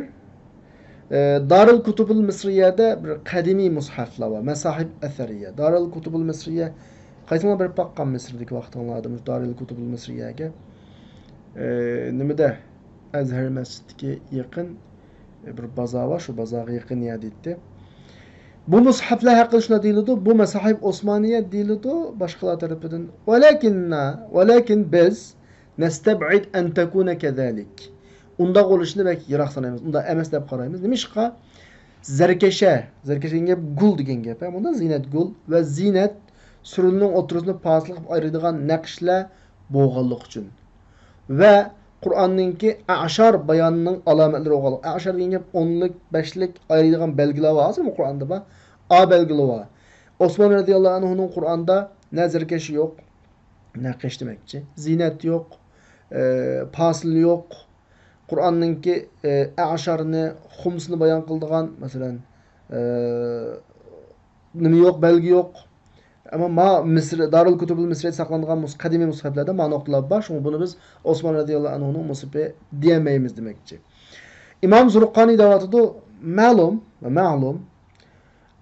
ئى، دارىل كۇتۇبۇل مىسرىيەدە بىر قەدىمىي مۇسھەفلار بار، مەساھىب ئەسەرىيە. دارىل كۇتۇبۇل مىسرىيە، قايسىڭلار بېرىپ باققان مىسىردىكى ۋاقتىڭلاردا مۇشۇ دارىل كۇتۇبۇل مىسرىيەگە؟ ئى، نېمىدە؟ ئەزھەر مەسچىتىگە يېقىن، ئى، بىر بازار بار، شۇ بازارغا يېقىن يەردە ئىدى. بۇ مۇسھەفلەر ھەققىدە شۇنداق دېيىلىدۇ، بۇ مەساھىب ئوسمانىيە دېيىلىدۇ باشقىلار تەرىپىدىن. ۋەلەكىننا، ۋەلەكىن بىز، نەستەبئىد ئەن تەكۇنە كەزالىك. ئۇنداق بولۇشىنى بەك يىراق سانايمىز، ئۇنداق ئەمەس دەپ قارايمىز. نېمىشقا؟ زەركەشە، زەركەشە دېگەن گەپ گۈل دېگەن گەپ، ھە، بۇندا زىننەت گۈل ۋە زىننەت سۈرىلىنىڭ ئوتتۇرىسىنى پاسىلىق قىلىپ ئايرىيدىغان نەقىشلەر بولغانلىقى ئۈچۈن. ۋە قۇرئاننىڭكى ئەشار بايانىنىڭ ئالامەتلىرى بولغانلىق. ئەشار دېگەن گەپ ئونلۇق، بەشلىك ئايرىيدىغان بەلگىلەر بار، ھازىرمۇ قۇرئاندا بار. ئا بەلگىلىرى بار. ئوسمان رەزىياللاھۇ ئەنھۇنىڭ قۇرئاندا نە زەركەشە يوق، نەقىش دېمەكچى. زىننەت يوق، ئى، پاسىل يوق. قۇرئاننىڭكى، ئى، ئەشارنى، خۇمسىنى بايان قىلىدىغان، مەسىلەن، ئى، نېمە يوق، بەلگە يوق. ئەمما ما مىسر، دارۇل كۇتۇبۇل مىسرىدا ساقلانغان مۇس-، قەدىمىي مۇسھەفلەردە ما نۇقتىلار بار. شۇڭا بۇنى بىز ئوسمان رەزىياللاھۇ ئەنھۇنىڭ مۇسھەپى دېيەلمەيمىز دېمەكچى. ئىمام زۇرقانى دەۋاتىدۇ، مەلۇم، مەلۇم،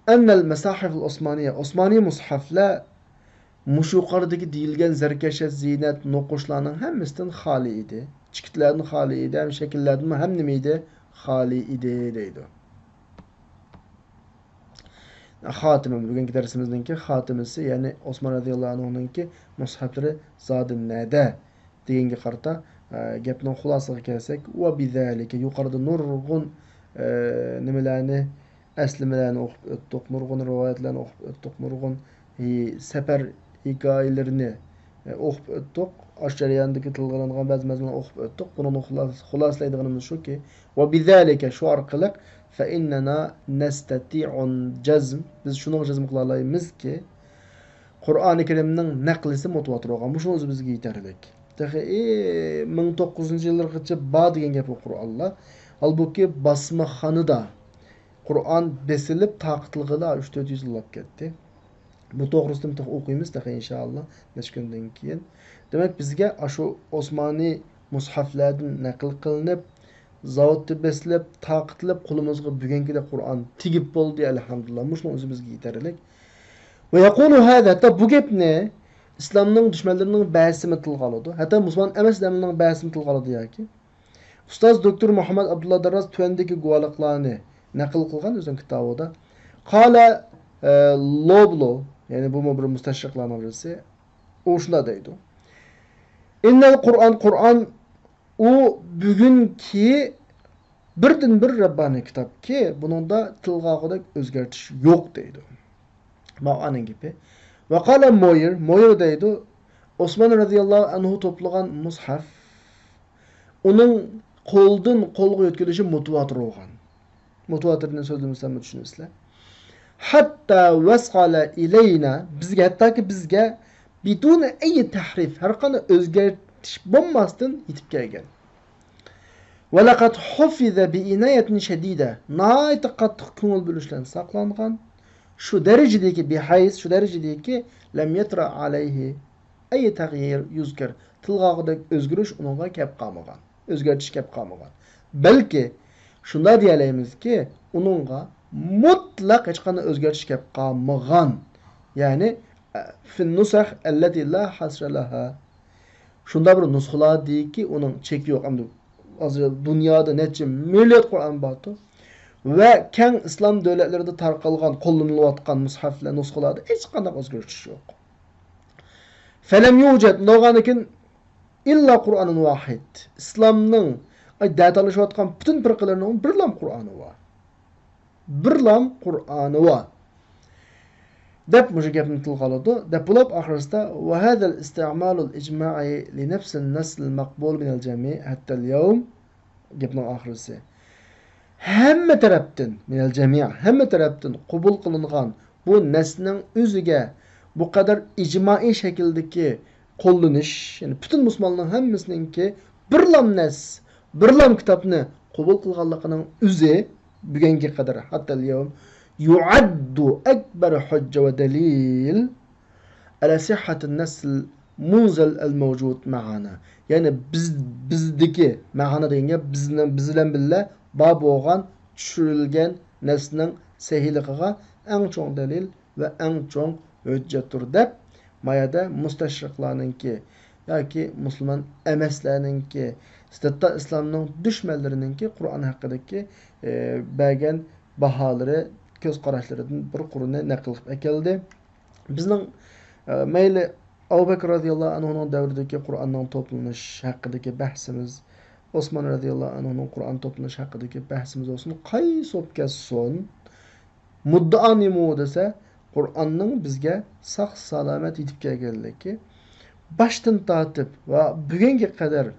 ئەننەل مەساھىفۇل ئوسمانىيە، ئوسمانىي مۇسھەفلەر مۇشۇ يۇقىرىدىكى دېيىلگەن زەركەشە، زىننەت، نوقۇشلارنىڭ ھەممىسىدىن خالىي ئىدى. چېكىتلەردىن خالىي ئىدى، ھەم شەكىللەردىنمۇ ھەم نېمە ئىدى؟ خالىي ئىدى، دەيدۇ. خاتىمە، بۈگۈنكى دەرسىمىزنىڭكى خاتىمىسى، يەنى ئوسمان رەزىياللاھۇ ئەنھۇنىڭكى مۇسھەپلىرى زادى نەدە دېگەنگە قارىتا، ئە، گەپنىڭ خۇلاسىغا كەلسەك، ۋە بىزالىكە، يۇقىرىدا نۇرغۇن، ئە، نېمىلەرنى، ئەسلىمىلەرنى ئوقۇپ ئۆتتۇق، نۇرغۇن رىۋايەتلەرنى ئوقۇپ ئۆتتۇق، نۇرغۇن ھېي-، سەپەر ھېكايىلىرىنى، ئە، ئوقۇپ ئۆتتۇق. ئاشۇ جەرياندىكى تىلغا ئېلىنغان بەزى مەزمۇنلارنى ئوقۇپ ئۆتتۇق. بۇنىڭدىن خۇلاسە-، خۇلاسىلەيدىغىنىمىز شۇكى، ۋە بىزالىكە، شۇ ئارقىلىق، فەئىننەنا نەستەتىئۇن جەزم، بىز شۇنىڭغا جەزم قىلالايمىزكى، قۇرئانى كەرىمنىڭ نەقلىسى مۇتەۋاتىر بولغان. مۇشۇنىڭ ئۆزى بىزگە يېتەرلىك. تېخى، ئى، مىڭ توققۇز يۈز يىللارغىچە بار دېگەن گەپ ئۇ قۇرئانلار. ھالبۇكى، باسمىخانىدا قۇرئان بېسىلىپ تارقىتىلغىلى ئۈچ تۆت يۈز يىللاپ كەتتى. بۇ توغرىسىدىمۇ تېخى ئوقۇيمىز تېخى ئىنشائاللا نەچچە كۈندىن كېيىن. دېمەك، بىزگە ئاشۇ ئوسمانىي مۇسھەفلەردىن نەقىل قىلىنىپ، زاۋۇتتا بېسىلىپ، تارقىتىلىپ، قولىمىزغا بۈگۈنكىدەك قۇرئان تېگىپ بولدى، ئەلھەمدۇلىللا. مۇشۇنىڭ ئۆزى بىزگە يېتەرلىك. ۋە يەقۇلۇ ھازا، ھەتتا بۇ گەپنى ئىسلامنىڭ دۈشمەنلىرىنىڭ بەزىسىمۇ تىلغا ئالىدۇ. ھەتتا مۇسۇلمان ئەمەس ئادەملەرنىڭ بەزىسىمۇ تىلغا ئالىدۇ ياكى. ئۇستاز دوكتور مۇھەممەد ئابدۇللا دارراس تۆۋەندىكى گۇۋاھلىقلارنى نەقىل قىلغان ئۆزىنىڭ كىتابىدا. قال، ئە، لوبلو، يەنى بۇمۇ بىر مۇستەشرىقلارنىڭ بىرسى، ئۇ شۇنداق دەيدۇ. ئىننەل قۇرئان، قۇرئان ئۇ بۈگۈنكى بىردىنبىر رەببانىي كىتابكى، بۇنىڭدا تىلغا ئالغۇدەك ئۆزگەرتىش يوق دەيدۇ. ماۋۇ ئانىڭ گېپى. ۋەقالە مويىر، مويىر دەيدۇ، ئوسمان رەزىياللاھۇ ئەنھۇ توپلىغان مۇسھەف، ئۇنىڭ قولدىن قولغا يۆتكىلىشى مۇتەۋاتىر بولغان. مۇتەۋاتىرنى سۆزلىمىسەممۇ چۈشىنىسىلەر. ھەتتا ۋەسقالە ئىلەينا، بىزگە، ھەتتاكى بىزگە، بىدۇنى ئەيي تەھرىف، ھەرقانداق ئۆزگەرتىش بولماستىن يېتىپ كەلگەن. ۋەلەقەد ھۇفىزە بىئىنايەتىن شەدىدە، ناھايىتى قاتتىق كۆڭۈل بۆلۈش بىلەن ساقلانغان. شۇ دەرىجىدىكى، بىھەيس، شۇ دەرىجىدىكى، لەم يەترە ئەلەيھى ئەي تەغيىر يۇزكىر، تىلغا ئالغۇدەك ئۆزگىرىش ئۇنىڭغا كەپ قالمىغان، ئۆزگەرتىش كەپ قالمىغان. بەلكى شۇنداق دېيەلەيمىزكى، ئۇنىڭغا مۇتلەق ھېچقانداق ئۆزگەرتىش كەپ قالمىغان. يەنى، فىن نۇسەخ ئەللەتى لا ھەسرە لەھا. شۇنداق بىر نۇسخىلاردىكى ئۇنىڭ چېكى يوق. ئەمدى ھازىر دۇنيادا نەچچە مىليارد قۇرئان باردۇ. ۋە كەڭ ئىسلام دۆلەتلىرىدە تارقالغان، قوللىنىلىۋاتقان مۇسھەفلەر، نۇسخىلاردا ھېچقانداق ئۆزگىرتىش يوق. فەلەم يۇجەد، بولغاندىكىن، ئىللا قۇرئانۇن ۋاھىد. ئىسلامنىڭ، ئاي، دەتالىشىۋاتقان پۈتۈن پىرقىلىرىنىڭ بىرلام قۇرئانى بار. بىرلام قۇرئانى بار. دەپ مۇشۇ گەپنى تىلغا ئالىدۇ. دەپ بولۇپ ئاخىرسىدا، ۋەھازەل ئىستىئمالۇل ئىجمائى لىنەفسىن نەسلىل مەقبۇل مىنەل جەمىئ ھەتتەل يەۋم. گەپنىڭ ئاخىرسى. ھەممە تەرەپتىن، مىنەل جەمىئ، ھەممە تەرەپتىن قوبۇل قىلىنغان بۇ نەسنىڭ ئۆزىگە بۇ قەدەر ئىجمائىي شەكىلدىكى قوللىنىش، يەنى پۈتۈن مۇسۇلمانلارنىڭ ھەممىسىنىڭكى بىرلام نەس، بىرلام كىتابنى قوبۇل قىلغانلىقىنىڭ ئۆزى بۈگۈنگە قەدەر، ھەتتەل يەۋم، يۇئەددۇ ئەكبەر ھۇججە ۋە دەلىل ئەلە سىھھەتىن نەسل مۇنزەل ئەل مەۋجۇد مەئانا. يەنى بىز، بىزدىكى مەئانا دېگەن گەپ بىزنىڭ، بىز بىلەن بىللە بار بولغان چۈشۈرۈلگەن نەسنىڭ سەھىھلىقىغا ئەڭ چوڭ دەلىل ۋە ئەڭ چوڭ ھۆججەتتۇر دەپ، ما يەردە مۇستەشرىقلارنىڭكى ياكى مۇسۇلمان ئەمەسلەرنىڭكى، سىرتتا ئىسلامنىڭ دۈشمەنلىرىنىڭكى قۇرئان ھەققىدىكى، ئى، بەرگەن باھالىرى، كۆز قاراشلىرىدىن بىر قۇرنى نەقىل قىلىپ ئەكەلدى. بىزنىڭ، ئە، مەيلى ئەبۇ بەكرى رەزىياللاھۇ ئەنھۇنىڭ دەۋرىدىكى قۇرئاننىڭ توپلىنىش ھەققىدىكى بەھسىمىز، ئوسمان رەزىياللاھۇ ئەنھۇنىڭ قۇرئان توپلىنىش ھەققىدىكى بەھسىمىز بولسۇن، قايسى بولۇپ كەتسۇن، مۇددىئا نېمە دېسە، قۇرئاننىڭ بىزگە ساق-سالامەت يېتىپ كەلگەنلىكى، باشتىن تارتىپ ۋە بۈگۈنگە قەدەر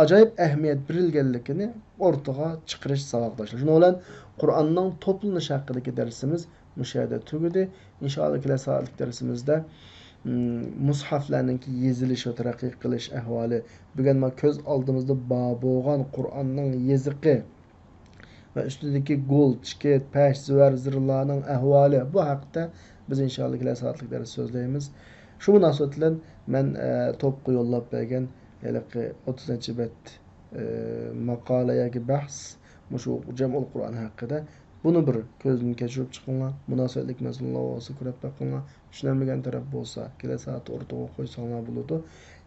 ئاجايىپ ئەھمىيەت بېرىلگەنلىكىنى ئورتىغا چىقىرىش ساۋاقداشلار. شۇنىڭ بىلەن قۇرئاننىڭ توپلىنىشى ھەققىدىكى دەرسىمىز مۇشۇ يەردە تۈگىدى. ئىنشائاللا، كېلەر سائەتلىك دەرسىمىزدە، م، مۇسھەفلەرنىڭكى يېزىلىش ۋە تەرەققىي قىلىش ئەھۋالى، بۈگۈن ما كۆز ئالدىمىزدا بار بولغان قۇرئاننىڭ يېزىقى ۋە ئۈستىدىكى گۇل، چېكىت، پەش، زىۋەر، زىرلارنىڭ ئەھۋالى، بۇ ھەقتە بىز ئىنشائاللا كېلەر سائەتلىك دەرس سۆزلەيمىز. شۇ مۇناسىۋەت بىلەن مەن، ئە، توپقا يوللاپ بەرگەن ھېلىقى ئوتتۇز نەچچە بەت، ئە، ماقالە ياكى بەھس مۇشۇ جەمئۇل قۇرئان ھەققىدە. بۇنى بىر كۆزدىن كەچۈرۈپ چىقىڭلار. مۇناسىۋەتلىك مەزمۇنلار بولسا كۆرۈپ بېقىڭلار. چۈشىنەلمىگەن تەرەپ بولسا كېلەر سائەتتە ئوتتۇرىغا قويساڭلار بولىدۇ.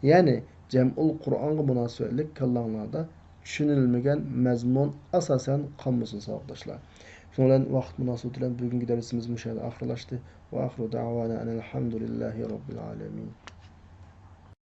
يەنى جەمئۇل قۇرئانغا مۇناسىۋەتلىك كاللاڭلاردا چۈشىنىلمىگەن مەزمۇن ئاساسەن قالمىسۇن، ساۋاقداشلار. شۇنىڭ بىلەن ۋاقىت مۇناسىۋىتى بىلەن بۈگۈنكى دەرسىمىز مۇشۇ يەردە ئاخىرلاشتى. وآخر دعوانا أن الحمد لله رب العالمين.